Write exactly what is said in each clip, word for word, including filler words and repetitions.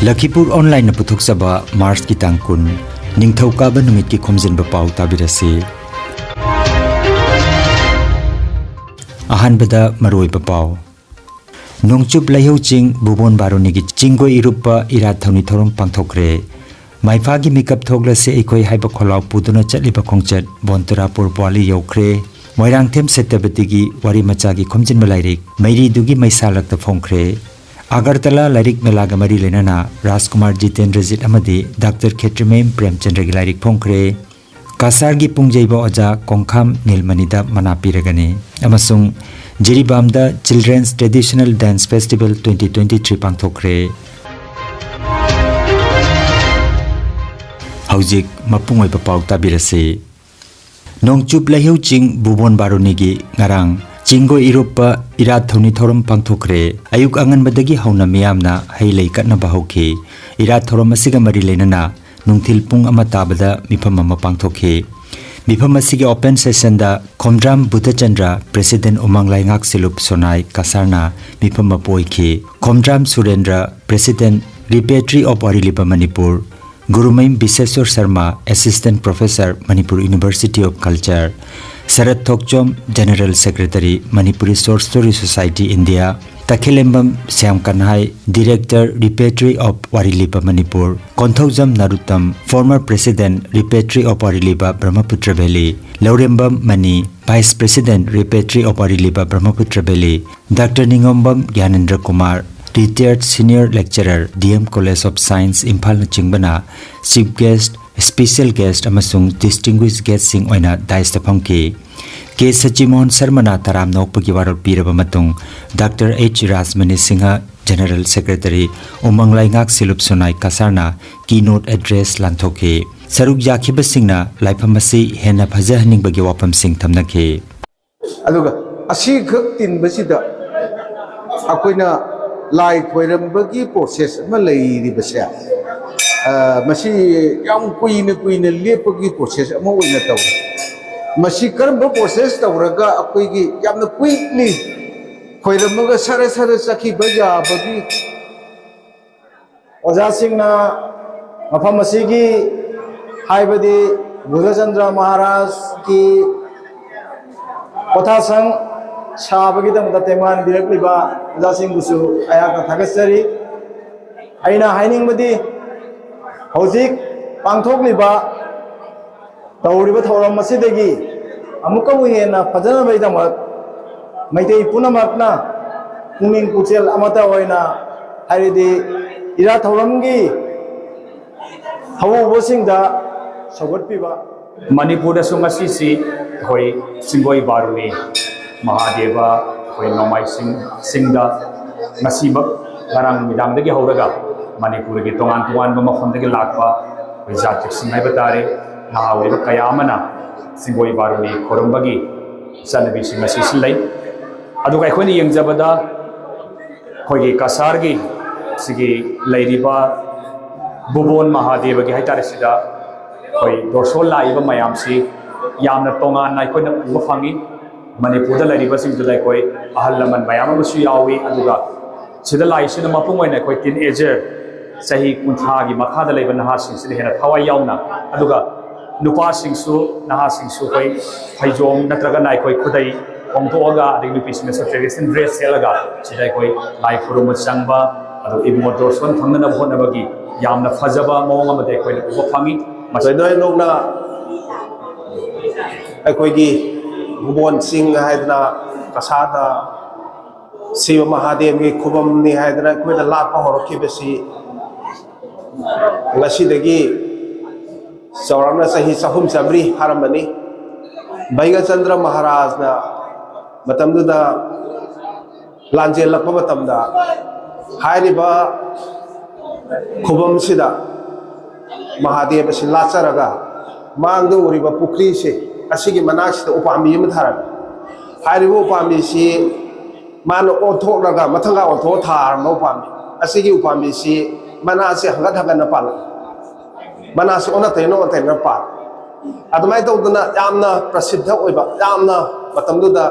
ꯂꯈꯤꯄꯨꯔ ꯑꯣꯟꯂꯥꯏꯟꯅ ꯄꯨꯊꯣꯛꯆꯕ ꯃꯥꯔꯆꯀꯤ ꯇꯥꯡ ꯀꯨꯟ, ꯅꯤꯡꯊꯧꯀꯥꯕ ꯅꯨꯃꯤꯠꯀꯤ ꯈꯣꯝꯖꯤꯟꯕ ꯄꯥꯎ ꯇꯥꯕꯤꯔꯁꯤ꯫ ꯑꯍꯥꯟꯕꯗ ꯃꯔꯨꯑꯣꯏꯕ ꯄꯥꯎ꯫ ꯅꯣꯡꯆꯨꯞ ꯂꯩꯍꯧ ꯆꯤꯡ ꯚꯨꯕꯣꯟ ꯕꯥꯔꯨꯅꯤꯒꯤ ꯆꯤꯡꯒꯣꯏ ꯏꯔꯨꯞꯄ ꯏꯔꯥꯠ ꯊꯧꯅꯤ ꯊꯧꯔꯝ ꯄꯥꯡꯊꯣꯛꯈ꯭ꯔꯦ꯫ ꯃꯥꯏꯐꯥꯒꯤ ꯃꯤꯀꯞ ꯊꯣꯛꯂꯁꯦ ꯑꯩꯈꯣꯏ ꯍꯥꯏꯕ ꯈꯣꯜꯂꯥꯎ ꯄꯨꯗꯨꯅ ꯆꯠꯂꯤꯕ ꯈꯣꯡꯆꯠ ꯕꯣꯟꯇꯨꯔꯥꯄꯨꯔ ꯄꯣꯂꯤ ꯌꯧꯈ꯭ꯔꯦ꯫ ꯃꯣꯏꯔꯥꯡꯊꯦꯝ ꯁꯦꯇꯄꯇꯤꯒꯤ ꯋꯥꯔꯤ ꯃꯆꯥꯒꯤ ꯈꯣꯝꯖꯤꯟꯕ ꯂꯥꯏꯔꯤꯛ ꯃꯩꯔꯤꯗꯨꯒꯤ ꯃꯩꯁꯥ ꯂꯛꯇ ꯐꯣꯡꯈ꯭ꯔꯦ꯫ ꯑꯒꯔꯇꯂꯥ ꯂꯥꯏꯔꯤꯛ ꯃꯦꯂꯥꯒ ꯃꯔꯤ ꯂꯩꯅꯅ ꯔꯥꯖꯀꯨꯃꯥꯔ ꯖꯤꯇꯦꯟꯗ꯭ꯔꯖꯤꯠ ꯑꯃꯗꯤ ꯗꯥꯛꯇꯔ ꯈꯦꯇ꯭ꯔꯤꯃꯌꯨꯝ ꯄ꯭ꯔꯦꯝꯆꯟꯗ꯭ꯔꯒꯤ ꯂꯥꯏꯔꯤꯛ ꯐꯣꯡꯈ꯭ꯔꯦ꯫ ꯀꯁꯥꯔꯒꯤ ꯄꯨꯡꯖꯩꯕ ꯑꯣꯖꯥ ꯀꯣꯡꯈꯥꯝ ꯅꯤꯜꯃꯅꯤꯗ ꯃꯅꯥ ꯄꯤꯔꯒꯅꯤ꯫ ꯑꯃꯁꯨꯡ ꯖꯤꯔꯤꯕꯥꯝꯗ Children's Traditional Dance Festival twenty twenty three ꯄꯥꯡꯊꯣꯛꯈ꯭ꯔꯦ꯫ ꯍꯧꯖꯤꯛ ꯃꯄꯨꯡ ꯑꯣꯏꯕ ꯄꯥꯎ ꯇꯥꯕꯤꯔꯁꯤ꯫ ꯅꯣꯡꯆꯨꯞ ꯂꯩꯍꯧ ꯆꯤꯡ ꯚꯨꯕꯣꯟ ꯕꯥꯔꯨꯅꯤꯒꯤ ꯉꯔꯥꯡ ꯆꯤꯡꯒꯣꯏ ꯏꯔꯨꯞꯄ ꯏꯔꯥꯠ ꯊꯧꯅꯤ ꯊꯧꯔꯝ ꯄꯥꯡꯊꯣꯛꯈ꯭ꯔꯦ꯫ ꯑꯌꯨꯛ ꯑꯉꯟꯕꯗꯒꯤ ꯍꯧꯅ ꯃꯤꯌꯥꯝꯅ ꯍꯩ ꯂꯩ ꯀꯠꯅꯕ ꯍꯧꯈꯤ꯫ ꯏꯔꯥꯠ ꯊꯧꯔꯝ ꯑꯁꯤꯒ ꯃꯔꯤ ꯂꯩꯅꯅ ꯅꯨꯡꯊꯤꯜ ꯄꯨꯡ ꯑꯃ ꯇꯥꯕꯗ ꯃꯤꯐꯝ ꯑꯃ ꯄꯥꯡꯊꯣꯛꯈꯤ꯫ ꯃꯤꯐꯝ ꯑꯁꯤꯒꯤ open sessionꯗ ꯈꯣꯝꯗ꯭ꯔꯥꯝ ꯕꯨꯙꯆꯟꯗ꯭ꯔ, President ꯎꯃꯪ ꯂꯩꯉꯥꯛ ꯁꯤꯂꯨꯞ ꯁꯣꯅꯥꯏ ꯀꯁꯥꯔꯅ ꯃꯤꯐꯝ ꯃꯄꯨ ꯑꯣꯏꯈꯤ꯫ ꯈꯣꯝꯗ꯭ꯔꯥꯝ ꯁꯨꯔꯦꯟꯗ꯭ꯔ, President Repertory of ꯋꯥꯔꯤ ꯂꯤꯕ Manipur, Gurumayum ꯕꯤꯁꯦꯁꯣꯔ Sharma, Assistant Professor, Manipur University of Culture, shirt Thokchom, General Secretary, Manipuri Short Story Society, India, ꯇꯈꯦꯂꯦꯝꯕꯝ Shyam ꯀꯟꯍꯥꯏ, Director, Repertory of ꯋꯥꯔꯤ ꯂꯤꯕ Manipur, Konthoujam ꯅꯔꯨꯠꯇꯝ, Former President, Repertory of ꯋꯥꯔꯤ ꯂꯤꯕ Brahmaputra valley, Laurembam Mani, Vice President, Repertory of ꯋꯥꯔꯤ ꯂꯤꯕ Brahmaputra valley, doctor Ningombam Gyanendra Kumar, Retired Senior Lecturer, D M College of Science, ꯏꯝꯐꯥꯜꯅꯆꯤꯡꯕꯅ Chief Guest, Special Guest ꯑꯃꯁꯨꯡ Distinguished Guestꯁꯤꯡ ꯑꯣꯏꯅ dais ꯐꯝꯈꯤ꯫ ꯀꯦ ꯁꯆꯤꯃꯣꯍꯟ ꯁꯔꯃꯅ ꯇꯔꯥꯝꯅ ꯑꯣꯛꯄꯒꯤ ꯋꯥꯔꯣꯜ ꯄꯤꯔꯕ ꯃꯇꯨꯡ, doctor H Rajmani Singh, General Secretary, ꯎꯃꯪ ꯂꯩꯉꯥꯛ ꯁꯤꯂꯨꯞ ꯁꯣꯅꯥꯏ ꯀꯁꯥꯔꯅ keynote address ꯂꯥꯟꯊꯣꯛꯈꯤ꯫ ꯁꯔꯨꯛ ꯌꯥꯈꯤꯕꯁꯤꯡꯅ ꯂꯥꯏꯐꯝ ꯑꯁꯤ ꯍꯦꯟꯅ ꯐꯖꯍꯟꯅꯤꯡꯕꯒꯤ ꯋꯥꯐꯝꯁꯤꯡ ꯊꯝꯅꯈꯤ꯫ ꯑꯗꯨꯒ ꯑꯁꯤꯈꯛ ꯇꯤꯟꯕꯁꯤꯗ ꯑꯩꯈꯣꯏꯅ ꯂꯥꯏ ꯈꯣꯏꯔꯝꯕꯒꯤ process ꯑꯃ ꯂꯩꯔꯤꯕꯁꯦ, ꯑ, ꯃꯁꯤ ꯌꯥꯝ ꯀꯨꯏꯅ ꯀꯨꯏꯅ ꯂꯦꯞꯄꯒꯤ process ꯑꯃ ꯑꯣꯏꯅ ꯇꯧꯏ꯫ ꯃꯁꯤ ꯀꯔꯝꯕ process ꯇꯧꯔꯒ ꯑꯩꯈꯣꯏꯒꯤ ꯌꯥꯝꯅ quickly ꯈꯣꯏꯔꯝꯃꯒ ꯁꯔ ꯁꯔ ꯆꯠꯈꯤꯕ ꯌꯥꯕꯒꯤ ꯑꯣꯖꯥꯁꯤꯡꯅ ꯃꯐꯝ ꯑꯁꯤꯒꯤ, ꯍꯥꯏꯕꯗꯤ ꯕꯨꯙꯆꯟꯗ꯭ꯔ ꯃꯍꯥꯔꯥꯖꯀꯤ ꯄꯣꯊꯥꯁꯪ ꯁꯥꯕꯒꯤꯗꯃꯛꯇ ꯇꯦꯡꯕꯥꯟꯕꯤꯔꯛꯂꯤꯕ ꯑꯣꯖꯥꯁꯤꯡꯕꯨꯁꯨ ꯑꯩꯍꯥꯛꯅ ꯊꯥꯒꯠꯆꯔꯤ꯫ ꯑꯩꯅ ꯍꯥꯏꯅꯤꯡꯕꯗꯤ, ꯍꯧꯖꯤꯛ ꯄꯥꯡꯊꯣꯛꯂꯤꯕ, ꯇꯧꯔꯤꯕ ꯊꯧꯔꯝ ꯑꯁꯤꯗꯒꯤ ꯑꯃꯨꯛꯀꯕꯨ ꯍꯦꯟꯅ ꯐꯖꯅꯕꯒꯤꯗꯃꯛ ꯃꯩꯇꯩ ꯄꯨꯝꯅꯃꯛꯅ ꯄꯨꯛꯅꯤꯡ ꯄꯨꯛꯆꯦꯜ ꯑꯃꯠꯇ ꯑꯣꯏꯅ, ꯍꯥꯏꯔꯗꯤ ꯏꯔꯥꯠ ꯊꯧꯔꯝꯒꯤ ꯍꯧꯕꯁꯤꯡꯗ ꯁꯧꯒꯠꯄꯤꯕ꯫ ꯃꯅꯤꯄꯨꯔꯗꯁꯨ ꯉꯁꯤꯁꯤ ꯑꯩꯈꯣꯏ ꯆꯤꯡꯒꯣꯏ ꯕꯥꯔꯨꯅꯤ ꯃꯍꯥꯗꯦꯕ, ꯑꯩꯈꯣꯏ ꯅꯣꯡꯃꯥꯏ ꯆꯤꯡ, ꯆꯤꯡꯗ ꯉꯁꯤꯃꯛ, ꯉꯔꯥꯡ ꯅꯨꯃꯤꯗꯥꯡꯗꯒꯤ ꯍꯧꯔꯒ ꯃꯅꯤꯄꯨꯔꯒꯤ ꯇꯣꯉꯥꯟ ꯇꯣꯉꯥꯟꯕ ꯃꯐꯝꯗꯒꯤ ꯂꯥꯛꯄ ꯑꯩꯈꯣꯏ ꯖꯥꯇ꯭ꯔꯤꯛꯁꯤꯡ ꯍꯥꯏꯕ ꯇꯥꯔꯦ, ꯅꯍꯥ ꯑꯣꯏꯔꯤꯕ ꯀꯌꯥ ꯑꯃꯅ ꯆꯤꯡꯒꯣꯏ ꯕꯥꯔꯨꯅꯤ ꯈꯨꯔꯨꯝꯕꯒꯤ ꯆꯠꯅꯕꯤꯁꯤꯡ ꯑꯁꯤꯁꯨ ꯂꯩ꯫ ꯑꯗꯨꯒ ꯑꯩꯈꯣꯏꯅ ꯌꯦꯡꯖꯕꯗ ꯑꯩꯈꯣꯏꯒꯤ ꯀꯁꯥꯔꯒꯤ ꯁꯤꯒꯤ ꯂꯩꯔꯤꯕ ꯚꯨꯕꯣꯟ ꯃꯍꯥꯗꯦꯕꯒꯤ ꯍꯥꯏꯇꯥꯔꯦ, ꯁꯤꯗ ꯑꯩꯈꯣꯏ ꯗꯣꯔꯁꯣꯟ ꯂꯥꯛꯏꯕ ꯃꯌꯥꯝꯁꯤ ꯌꯥꯝꯅ ꯇꯣꯉꯥꯟꯅ ꯑꯩꯈꯣꯏꯅ ꯎꯕ ꯐꯪꯉꯤ꯫ ꯃꯅꯤꯄꯨꯔꯗ ꯂꯩꯔꯤꯕꯁꯤꯡꯗꯨꯗ ꯑꯩꯈꯣꯏ ꯑꯍꯜ ꯂꯃꯟ ꯃꯌꯥꯝ ꯑꯃꯁꯨ ꯌꯥꯎꯏ, ꯑꯗꯨꯒ ꯁꯤꯗ ꯂꯥꯛꯏꯁꯤꯅ ꯃꯄꯨꯡ ꯑꯣꯏꯅ ꯑꯩꯈꯣꯏ ꯇꯤꯟ ꯑꯦꯖꯔ, ꯆꯍꯤ ꯀꯨꯟꯊ꯭ꯔꯥꯒꯤ ꯃꯈꯥꯗ ꯂꯩꯕ ꯅꯍꯥꯁꯤꯡꯁꯤꯅ ꯍꯦꯟꯅ ꯊꯋꯥꯏ ꯌꯥꯎꯅ, ꯑꯗꯨꯒ ꯅꯨꯄꯥꯁꯤꯡꯁꯨ, ꯅꯍꯥꯁꯤꯡꯁꯨ ꯑꯩꯈꯣꯏ ꯐꯩꯖꯣꯝ ꯅꯠꯇ꯭ꯔꯒꯅ ꯑꯩꯈꯣꯏ ꯈꯨꯗꯩ ꯍꯣꯡꯗꯣꯛꯑꯒ, ꯑꯗꯒꯤ ꯅꯨꯄꯤꯁꯤꯡꯅꯁꯨ traditional dress ꯁꯦꯠꯂꯒ ꯁꯤꯗ ꯑꯩꯈꯣꯏ ꯂꯥꯏ ꯈꯨꯔꯨꯝꯕ ꯆꯪꯕ, ꯑꯗꯨꯒ ꯏꯕꯨꯡꯉꯣ ꯗꯣꯔꯁꯣꯟ ꯐꯪꯅꯅꯕ ꯍꯣꯠꯅꯕꯒꯤ ꯌꯥꯝꯅ ꯐꯖꯕ ꯃꯑꯣꯡ ꯑꯃꯗꯤ ꯑꯩꯈꯣꯏꯅ ꯎꯕ ꯐꯪꯉꯤ꯫ ꯃꯁꯤ ꯂꯣꯏꯅꯃꯛꯅ ꯑꯩꯈꯣꯏꯒꯤ ꯚꯨꯕꯣꯟ ꯆꯤꯡ ꯍꯥꯏꯗꯅ ꯀꯁꯥꯗ ꯁꯤꯕ ꯃꯍꯥꯗꯦꯕꯒꯤ ꯈꯨꯕꯝꯅꯤ ꯍꯥꯏꯗꯅ ꯑꯩꯈꯣꯏꯅ ꯂꯥꯠꯄ ꯍꯧꯔꯛꯈꯤꯕꯁꯤ ꯉꯁꯤꯗꯒꯤ ꯆꯥꯎꯔꯥꯛꯅ ꯆꯍꯤ ꯆꯍꯨꯝ ꯆꯥꯃꯔꯤ ꯐꯥꯔꯝꯕꯅꯤ꯫ ꯚꯩꯒꯆꯟꯗ꯭ꯔ ꯃꯍꯥꯔꯥꯖꯅ ꯃꯇꯝꯗꯨꯗ ꯂꯥꯟꯖꯦꯜꯂꯛꯄ ꯃꯇꯝꯗ ꯍꯥꯏꯔꯤꯕ ꯈꯨꯕꯝꯁꯤꯗ ꯃꯍꯥꯗꯦꯕ ꯑꯁꯤ ꯂꯥꯠꯆꯔꯒ ꯃꯥꯡꯗ ꯎꯔꯤꯕ ꯄꯨꯈ꯭ꯔꯤꯁꯦ, ꯑꯁꯤꯒꯤ ꯃꯅꯥꯛꯁꯤꯗ ꯎꯄꯥꯝꯕꯤ ꯑꯃ ꯊꯥꯔꯝꯃꯤ꯫ ꯍꯥꯏꯔꯤꯕ ꯎꯄꯥꯝꯕꯤꯁꯤ ꯃꯥꯅ ꯑꯣꯟꯊꯣꯛꯂꯒ ꯃꯊꯪꯒ ꯑꯣꯟꯊꯣꯛꯑ ꯊꯥꯔꯝꯕ ꯎꯄꯥꯝꯕꯤ꯫ ꯑꯁꯤꯒꯤ ꯎꯄꯥꯝꯕꯤꯁꯤ ꯃꯅꯥꯁꯤ ꯍꯪꯒꯠ ꯍꯟꯒꯠꯅ ꯄꯥꯜꯂꯛꯏ꯫ ꯃꯅꯥꯁꯤ ꯑꯣꯟꯅ ꯇꯩꯅ ꯑꯣꯟꯅ ꯇꯩꯅ ꯄꯥꯜꯂꯤ꯫ ꯑꯗꯨꯃꯥꯏꯅ ꯇꯧꯗꯅ ꯌꯥꯝꯅ ꯄ꯭ꯔꯁꯤꯗ ꯑꯣꯏꯕ, ꯌꯥꯝꯅ ꯃꯇꯝꯗꯨꯗ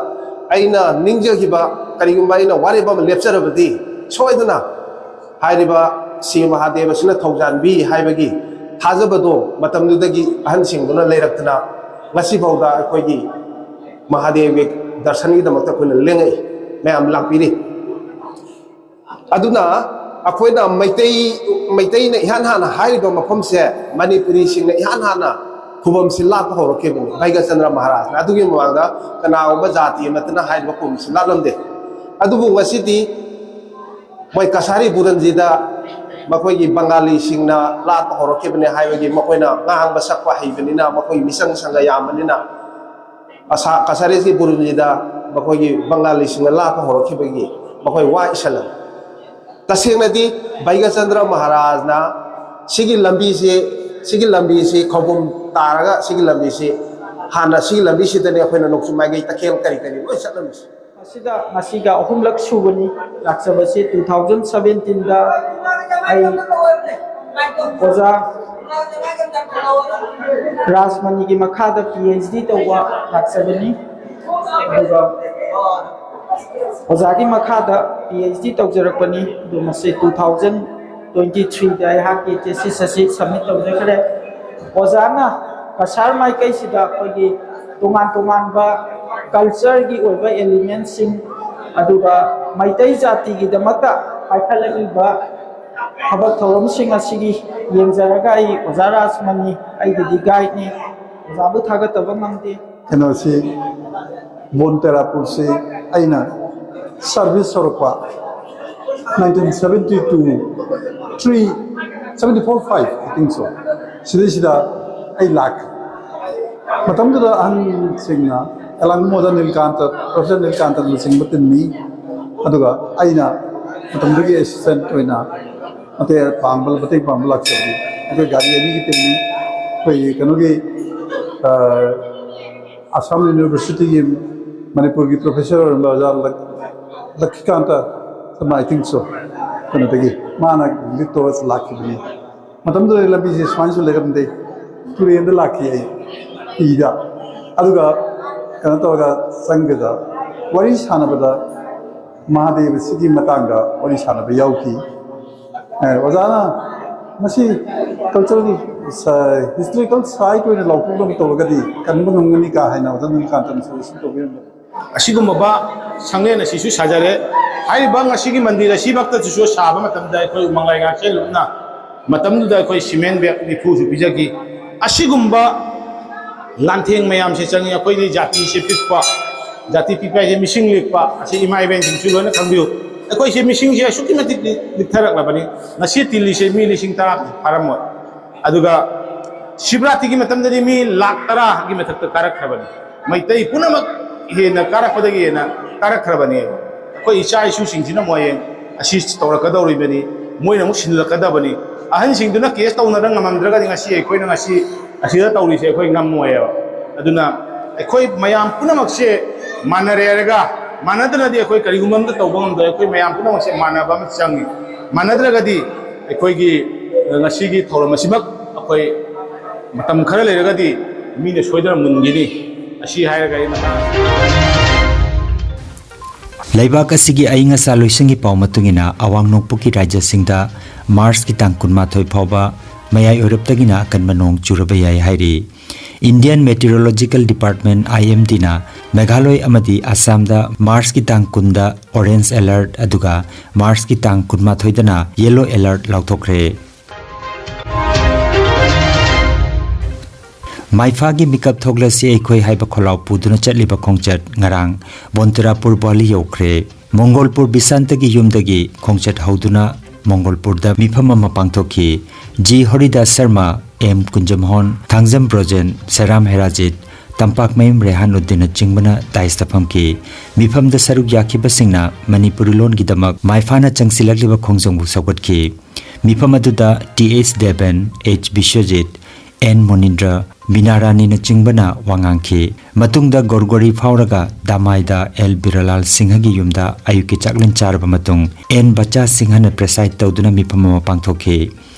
ꯑꯩꯅ ꯅꯤꯡꯖꯈꯤꯕ, ꯀꯔꯤꯒꯨꯝꯕ ꯑꯩꯅ ꯋꯥꯔꯦꯞ ꯑꯃ ꯂꯦꯞꯆꯔꯕꯗꯤ ꯁꯣꯏꯗꯅ ꯍꯥꯏꯔꯤꯕ ꯁꯤ ꯃꯍꯥꯗꯦꯕꯁꯤꯅ ꯊꯧꯖꯥꯟꯕꯤ ꯍꯥꯏꯕꯒꯤ ꯊꯥꯖꯕꯗꯣ ꯃꯇꯝꯗꯨꯗꯒꯤ ꯑꯍꯟꯁꯤꯡꯗꯨꯅ ꯂꯩꯔꯛꯇꯅ ꯉꯁꯤꯐꯥꯎꯗ ꯑꯩꯈꯣꯏꯒꯤ ꯃꯍꯥꯗꯦꯕꯒꯤ ꯗꯔꯁꯟꯒꯤꯗꯃꯛꯇ ꯑꯩꯈꯣꯏꯅ ꯂꯦꯡꯉꯛꯏ, ꯃꯌꯥꯝ ꯂꯥꯛꯄꯤꯔꯤ꯫ ꯑꯗꯨꯅ ꯑꯩꯈꯣꯏꯅ ꯃꯩꯇꯩ, ꯃꯩꯇꯩꯅ ꯏꯍꯥꯟ ꯍꯥꯟꯅ ꯍꯥꯏꯔꯤꯕ ꯃꯐꯝꯁꯦ, ꯃꯅꯤꯄꯨꯔꯤꯁꯤꯡꯅ ꯏꯍꯥꯟ ꯍꯥꯟꯅ ꯈꯨꯕꯝꯁꯤ ꯂꯥꯠꯄ ꯍꯧꯔꯛꯈꯤꯕꯅꯤ ꯚꯩꯒꯆꯟꯗ꯭ꯔ ꯃꯍꯥꯔꯥꯖꯅ꯫ ꯑꯗꯨꯒꯤ ꯃꯃꯥꯡꯗ ꯀꯅꯥꯒꯨꯝꯕ ꯖꯥꯇꯤ ꯑꯃꯠꯇꯅ ꯍꯥꯏꯔꯤꯕ ꯈꯨꯕꯝꯁꯤ ꯂꯥꯠꯂꯝꯗꯦ꯫ ꯑꯗꯨꯕꯨ ꯉꯁꯤꯗꯤ ꯃꯣꯏ ꯀꯁꯥꯔꯤ ꯕꯨꯔꯟꯖꯤꯗ ꯃꯈꯣꯏꯒꯤ ꯕꯪꯒꯥꯂꯤꯁꯤꯡꯅ ꯂꯥꯠꯄ ꯍꯧꯔꯛꯈꯤꯕꯅꯤ ꯍꯥꯏꯕꯒꯤ, ꯃꯈꯣꯏꯅ ꯉꯥꯡꯕ ꯁꯛꯄ ꯍꯩꯕꯅꯤꯅ, ꯃꯈꯣꯏꯒꯤ ꯃꯤꯆꯪ ꯁꯪꯒ ꯌꯥꯝꯕꯅꯤꯅ, ꯑꯁꯥ-, ꯀꯁꯥꯔꯤꯁꯤ ꯕꯨꯔꯟꯖꯤꯗ ꯃꯈꯣꯏꯒꯤ ꯕꯪꯒꯥꯂꯤꯁꯤꯡꯅ ꯂꯥꯠꯄ ꯍꯧꯔꯛꯈꯤꯕꯒꯤ ꯃꯈꯣꯏ ꯋꯥ ꯏꯁꯜꯂꯝꯃꯤ꯫ ꯇꯁꯦꯡꯅꯗꯤ ꯚꯩꯒꯆꯟꯗ꯭ꯔ ꯃꯍꯥꯔꯥꯖꯅ ꯁꯤꯒꯤ ꯂꯝꯕꯤꯁꯤ, ꯁꯤꯒꯤ ꯂꯝꯕꯤꯁꯤ ꯈꯧꯕꯨꯝ ꯇꯥꯔꯒ ꯁꯤꯒꯤ ꯂꯝꯕꯤꯁꯤ, ꯍꯥꯟꯅ ꯁꯤꯒꯤ ꯂꯝꯕꯤꯁꯤꯗꯅꯤ ꯑꯩꯈꯣꯏꯅ ꯅꯣꯡꯆꯨꯞ ꯃꯥꯏꯀꯩ ꯇꯈꯦꯜ ꯀꯔꯤ ꯀꯔꯤ ꯂꯣꯏ ꯆꯠꯂꯝꯃꯤꯁꯦ꯫ ꯃꯁꯤꯗ ꯉꯁꯤꯒ ꯑꯍꯨꯝꯂꯛ ꯁꯨꯕꯅꯤ ꯂꯥꯛꯆꯕꯁꯤ꯫ Two thousand seventeen ꯗ ꯑꯩ ꯑꯣꯖꯥ ꯔꯥꯖꯃꯅꯤꯒꯤ ꯃꯈꯥꯗ ꯄꯤ ꯑꯩꯆ ꯗꯤ ꯇꯧꯕ ꯂꯥꯛꯆꯕꯅꯤ꯫ ꯑꯗꯨꯒ ꯑꯣꯖꯥꯒꯤ ꯃꯈꯥꯗ ꯄꯤ ꯑꯩꯆ ꯗꯤ ꯇꯧꯖꯔꯛꯄꯅꯤ꯫ ꯑꯗꯨ ꯃꯁꯤ two thousand twenty three ꯗ ꯑꯩꯍꯥꯛꯀꯤ thesis ꯑꯁꯤ submit ꯇꯧꯖꯈ꯭ꯔꯦ꯫ ꯑꯣꯖꯥꯅ ꯀꯁꯥꯔ ꯃꯥꯏꯀꯩꯁꯤꯗ ꯑꯩꯈꯣꯏꯒꯤ ꯇꯣꯉꯥꯟ ꯇꯣꯉꯥꯟꯕ culture ꯒꯤ ꯑꯣꯏꯕ element ꯁꯤꯡ, ꯑꯗꯨꯒ ꯃꯩꯇꯩ ꯖꯥꯇꯤꯒꯤꯗꯃꯛꯇ ꯄꯥꯏꯈꯠꯂꯛꯂꯤꯕ ꯊꯕꯛ ꯊꯧꯔꯝꯁꯤꯡ ꯑꯁꯤꯒꯤ ꯌꯦꯡꯖꯔꯒ ꯑꯩ ꯑꯣꯖꯥ ꯔꯥꯖꯃꯅꯤ ꯑꯩꯒꯤꯗꯤ guide ꯅꯤ꯫ ꯑꯣꯖꯥꯕꯨ ꯊꯥꯒꯠꯇꯕ ꯉꯝꯗꯦ꯫ ꯀꯩꯅꯣꯁꯤ, ꯕꯣꯟ ꯇꯦꯔꯥꯄꯨꯔꯁꯤ ꯑꯩꯅ service ꯍꯧꯔꯛꯄ nineteen seventy two, three, seventy four, five, I think so, ꯁꯤꯗꯩꯁꯤꯗ ꯑꯩ ꯂꯥꯛꯈꯤ꯫ ꯃꯇꯝꯗꯨꯗ ꯑꯍꯟꯁꯤꯡꯅ ꯑꯦꯂꯥꯡꯕꯝ ꯑꯣꯖꯥ ꯅꯤꯜꯀꯥꯟꯇ, ꯄ꯭ꯔꯣꯐꯦꯁꯔ ꯅꯤꯜꯀꯥꯟꯇꯅꯆꯤꯡꯕ ꯇꯤꯟꯅꯤ꯫ ꯑꯗꯨꯒ ꯑꯩꯅ ꯃꯇꯝꯗꯨꯒꯤ assistant ꯑꯣꯏꯅ ꯃꯇꯦꯡ ꯄꯥꯡꯕ, ꯃꯇꯦꯡ ꯄꯥꯡꯕ ꯂꯥꯛꯆꯕꯅꯤ꯫ ꯑꯩꯈꯣꯏ ꯒꯥꯔꯤ ꯑꯅꯤꯒꯤ ꯇꯤꯝꯅꯤ꯫ ꯑꯩꯈꯣꯏꯒꯤ ꯀꯩꯅꯣꯒꯤ, ꯑ, ꯑꯁꯥꯝ ꯌꯨꯅꯤꯚꯔꯁꯤꯇꯤꯒꯤ ꯃꯅꯤꯄꯨꯔꯒꯤ ꯄ꯭ꯔꯣꯐꯦꯁꯔ ꯑꯣꯏꯔꯝꯕ ꯑꯣꯖꯥ ꯂꯛ-, ꯂꯛꯈꯤꯀꯥꯟꯇ ꯁꯔꯃ, I think so, ꯀꯩꯅꯣꯗꯒꯤ ꯃꯥꯅ ꯂꯤꯠ ꯇꯧꯔ ꯂꯥꯛꯈꯤꯕꯅꯤ꯫ ꯃꯇꯝꯗꯨꯗ ꯂꯝꯕꯤꯁꯦ ꯁꯨꯃꯥꯏꯅꯁꯨ ꯂꯩꯔꯝꯗꯦ, ꯇꯨꯔꯦꯟꯗ ꯂꯥꯛꯈꯤ ꯑꯩ ꯍꯤꯗ꯫ ꯑꯗꯨꯒ ꯀꯩꯅꯣ ꯇꯧꯔꯒ ꯆꯪꯕꯗ ꯋꯥꯔꯤ ꯁꯥꯟꯅꯕꯗ ꯃꯍꯥꯗꯦꯕꯁꯤꯒꯤ ꯃꯇꯥꯡꯗ ꯋꯥꯔꯤ ꯁꯥꯟꯅꯕ ꯌꯥꯎꯈꯤ꯫ ꯑꯦ, ꯑꯣꯖꯥꯅ ꯃꯁꯤ cultural, historical site ꯑꯣꯏꯅ ꯂꯥꯎꯊꯣꯛꯅꯕ ꯇꯧꯔꯒꯗꯤ ꯀꯟꯕ ꯉꯝꯒꯅꯤ ꯀꯥ ꯍꯥꯏꯅ ꯑꯣꯖꯥ ꯅꯤꯂꯀꯥꯟꯇꯅ suggestion ꯇꯧꯕꯤꯔꯝꯕ꯫ ꯑꯁꯤꯒꯨꯝꯂꯕ ꯁꯪꯂꯦꯟ ꯑꯁꯤꯁꯨ ꯁꯥꯖꯔꯦ꯫ ꯍꯥꯏꯔꯤꯕ ꯉꯁꯤꯒꯤ ꯃꯟꯗꯤꯔ ꯑꯁꯤꯃꯛꯇꯁꯨ ꯁꯥꯕ ꯃꯇꯝꯗ ꯑꯩꯈꯣꯏ ꯎꯃꯪ ꯂꯥꯏ ꯉꯥꯛꯁꯦꯜ ꯂꯨꯞꯅ ꯃꯇꯝꯗꯨꯗ ꯑꯩꯈꯣꯏ cement bag ꯅꯤꯐꯨꯁꯨ ꯄꯤꯖꯈꯤ꯫ ꯑꯁꯤꯒꯨꯝꯕ ꯂꯥꯟꯊꯦꯡ ꯃꯌꯥꯝꯁꯦ ꯆꯪꯉꯤ꯫ ꯑꯩꯈꯣꯏꯗꯤ ꯖꯥꯇꯤꯁꯦ ꯄꯤꯛꯄ, ꯖꯥꯇꯤ ꯄꯤꯛꯄ ꯍꯥꯏꯁꯦ ꯃꯤꯁꯤꯡ ꯂꯤꯛꯄ, ꯑꯁꯤ ꯏꯃꯥ ꯏꯕꯦꯟꯁꯤꯡꯁꯨ ꯂꯣꯏꯅ ꯈꯪꯕꯤꯌꯨ꯫ ꯑꯩꯈꯣꯏꯁꯦ ꯃꯤꯁꯤꯡꯁꯦ ꯑꯁꯨꯛꯀꯤ ꯃꯇꯤꯛ ꯂꯤꯛ-, ꯂꯤꯛꯊꯔꯛꯂꯕꯅꯤ꯫ ꯉꯁꯤ ꯇꯤꯜꯂꯤꯁꯦ ꯃꯤ ꯂꯤꯁꯤꯡ ꯇꯔꯥ ꯐꯥꯔꯝꯃꯣꯏ꯫ ꯑꯗꯨꯒ ꯁꯤꯕꯔꯥꯇ꯭ꯔꯤꯒꯤ ꯃꯇꯝꯗꯗꯤ ꯃꯤ ꯂꯥꯛ ꯇꯔꯥꯒꯤ ꯃꯊꯛꯇ ꯀꯥꯔꯛꯈ꯭ꯔꯕꯅꯤ꯫ ꯃꯩꯇꯩ ꯄꯨꯝꯅꯃꯛ ꯍꯦꯟꯅ ꯀꯥꯔꯛꯄꯗꯒꯤ ꯍꯦꯟꯅ ꯀꯥꯔꯛꯈ꯭ꯔꯕꯅꯤ꯫ ꯑꯩꯈꯣꯏ ꯏꯆꯥ ꯏꯁꯨꯁꯤꯡꯁꯤꯅ ꯑꯃꯨꯛ ꯍꯌꯦꯡ ꯑꯁꯤ ꯇꯧꯔꯛꯀꯗꯧꯔꯤꯕꯅꯤ, ꯃꯣꯏꯅ ꯑꯃꯨꯛ ꯁꯤꯜꯂꯛꯀꯗꯕꯅꯤ꯫ ꯑꯍꯟꯁꯤꯡꯗꯨꯅ case ꯇꯧꯅꯗ ꯉꯝꯃꯝꯗ꯭ꯔꯒꯗꯤ ꯉꯁꯤ ꯑꯩꯈꯣꯏꯅ ꯉꯁꯤ ꯑꯁꯤꯗ ꯇꯧꯔꯤꯁꯦ ꯑꯩꯈꯣꯏ ꯉꯝꯃꯣꯏꯌꯦꯕ꯫ ꯑꯗꯨꯅ ꯑꯩꯈꯣꯏ ꯃꯌꯥꯝ ꯄꯨꯝꯅꯃꯛꯁꯦ ꯃꯥꯟꯅꯔꯦ ꯍꯥꯏꯔꯒ, ꯃꯥꯟꯅꯗꯅꯗꯤ ꯑꯩꯈꯣꯏ ꯀꯔꯤꯒꯨꯝꯕ ꯑꯃꯇ ꯇꯧꯕ ꯉꯝꯗꯦ꯫ ꯑꯩꯈꯣꯏ ꯃꯌꯥꯝ ꯄꯨꯝꯅꯃꯛꯁꯦ ꯃꯥꯟꯅꯕ ꯑꯃ ꯆꯪꯉꯤ꯫ ꯃꯥꯟꯅꯗ꯭ꯔꯒꯗꯤ ꯑꯩꯈꯣꯏꯒꯤ, ꯑ, ꯉꯁꯤꯒꯤ ꯊꯧꯔꯝ ꯑꯁꯤꯃꯛ ꯑꯩꯈꯣꯏ ꯃꯇꯝ ꯈꯔ ꯂꯩꯔꯒꯗꯤ ꯃꯤꯅ ꯁꯣꯏꯗꯅ ꯃꯨꯟꯈꯤꯅꯤ꯫ ꯑꯁꯤ ꯍꯥꯏꯔꯒ ꯑꯩ ꯃꯇꯥꯡ ꯑꯁꯤꯗ ꯂꯩꯕꯥꯛ ꯑꯁꯤꯒꯤ ꯑꯏꯪ ꯑꯁꯥ ꯂꯣꯏꯁꯪꯒꯤ ꯄꯥꯎ ꯃꯇꯨꯡ ꯏꯟꯅ, ꯑꯋꯥꯡ ꯅꯣꯡꯄꯣꯛꯀꯤ ꯔꯥꯖ꯭ꯌꯁꯤꯡꯗ ꯃꯥꯔꯆꯀꯤ ꯇꯥꯡ ꯀꯨꯟꯃꯥꯊꯣꯏ ꯐꯥꯎꯕ ꯃꯌꯥꯏ ꯑꯣꯏꯔꯞꯇꯒꯤꯅ ꯑꯀꯟꯕ ꯅꯣꯡ ꯆꯨꯔꯕ ꯌꯥꯏ ꯍꯥꯏꯔꯤ꯫ Indian Meteorological Department, I M D ꯅ ꯃꯦꯘꯥꯂꯣꯏ ꯑꯃꯗꯤ ꯑꯁꯥꯝꯗ ꯃꯥꯔꯆꯀꯤ ꯇꯥꯡ ꯀꯨꯟꯗ orange alert ꯑꯗꯨꯒ ꯃꯥꯔꯆꯀꯤ ꯇꯥꯡ ꯀꯨꯟꯃꯥꯊꯣꯏꯗꯅ yellow alert ꯂꯥꯎꯊꯣꯛꯈ꯭ꯔꯦ꯫ ꯃꯥꯏꯐꯥꯒꯤ ꯃꯤꯀꯞ ꯊꯣꯛꯂꯁꯤ ꯑꯩꯈꯣꯏ ꯍꯥꯏꯕ ꯈꯣꯜꯂꯥꯎ ꯄꯨꯗꯨꯅ ꯆꯠꯂꯤꯕ ꯈꯣꯡꯆꯠ ꯉꯔꯥꯡ ꯕꯣꯟꯇꯨꯔꯥꯄꯨꯔ ꯚꯦꯂꯤ ꯌꯧꯈ꯭ꯔꯦ꯫ ꯃꯣꯡꯒꯣꯜꯄꯨꯔ ꯕꯤꯁꯥꯟꯇꯒꯤ ꯌꯨꯝꯗꯒꯤ ꯈꯣꯡꯆꯠ ꯍꯧꯗꯨꯅ ꯃꯣꯡꯒꯣꯜꯄꯨꯔꯗ ꯃꯤꯐꯝ ꯑꯃ ꯄꯥꯡꯊꯣꯛꯈꯤ꯫ ꯖꯤ ꯍꯔꯤꯗꯥꯁ ꯁꯔꯃ, ꯑꯦꯝ ꯀꯨꯟꯖꯃꯣꯍꯟ, ꯊꯥꯡꯖꯝ ꯕ꯭ꯔꯣꯖꯦꯟ, ꯁꯦꯔꯥꯝ ꯍꯦꯔꯥꯖꯤꯠ, ꯇꯝꯄꯥꯛꯃꯌꯨꯝ ꯔꯦꯍꯥꯟ ꯎꯗꯤꯟꯅꯆꯤꯡꯕꯅ dais ꯇ ꯐꯝꯈꯤ꯫ ꯃꯤꯐꯝꯗ ꯁꯔꯨꯛ ꯌꯥꯈꯤꯕꯁꯤꯡꯅ ꯃꯅꯤꯄꯨꯔꯤ ꯂꯣꯟꯒꯤꯗꯃꯛ ꯃꯥꯏꯐꯥꯅ ꯆꯪꯁꯤꯜꯂꯛꯂꯤꯕ ꯈꯣꯡꯖꯪꯕꯨ ꯁꯧꯒꯠꯈꯤ꯫ ꯃꯤꯐꯝ ꯑꯗꯨꯗ T H Deben, H Biswajit, and ꯃꯣꯅꯤꯟꯗ꯭ꯔ, ꯕꯤꯅꯥ ꯔꯥꯅꯤꯅꯆꯤꯡꯕꯅ ꯋꯥ ꯉꯥꯡꯈꯤ꯫ ꯃꯇꯨꯡꯗ ꯒꯣꯔꯒꯣꯔꯤ ꯐꯥꯎꯔꯒ ꯗꯥꯃꯥꯏꯗ ꯑꯦꯜ ꯕꯤꯔꯣꯂꯥꯜ ꯁꯤꯡꯍꯒꯤ ꯌꯨꯝꯗ ꯑꯌꯨꯛꯀꯤ ꯆꯥꯛꯂꯦꯟ ꯆꯥꯔꯕ ꯃꯇꯨꯡ ꯑꯦꯟ ꯕꯆꯥ ꯁꯤꯡꯍꯅ preside ꯇꯧꯗꯨꯅ ꯃꯤꯐꯝ ꯑꯃ ꯄꯥꯡꯊꯣꯛꯈꯤ꯫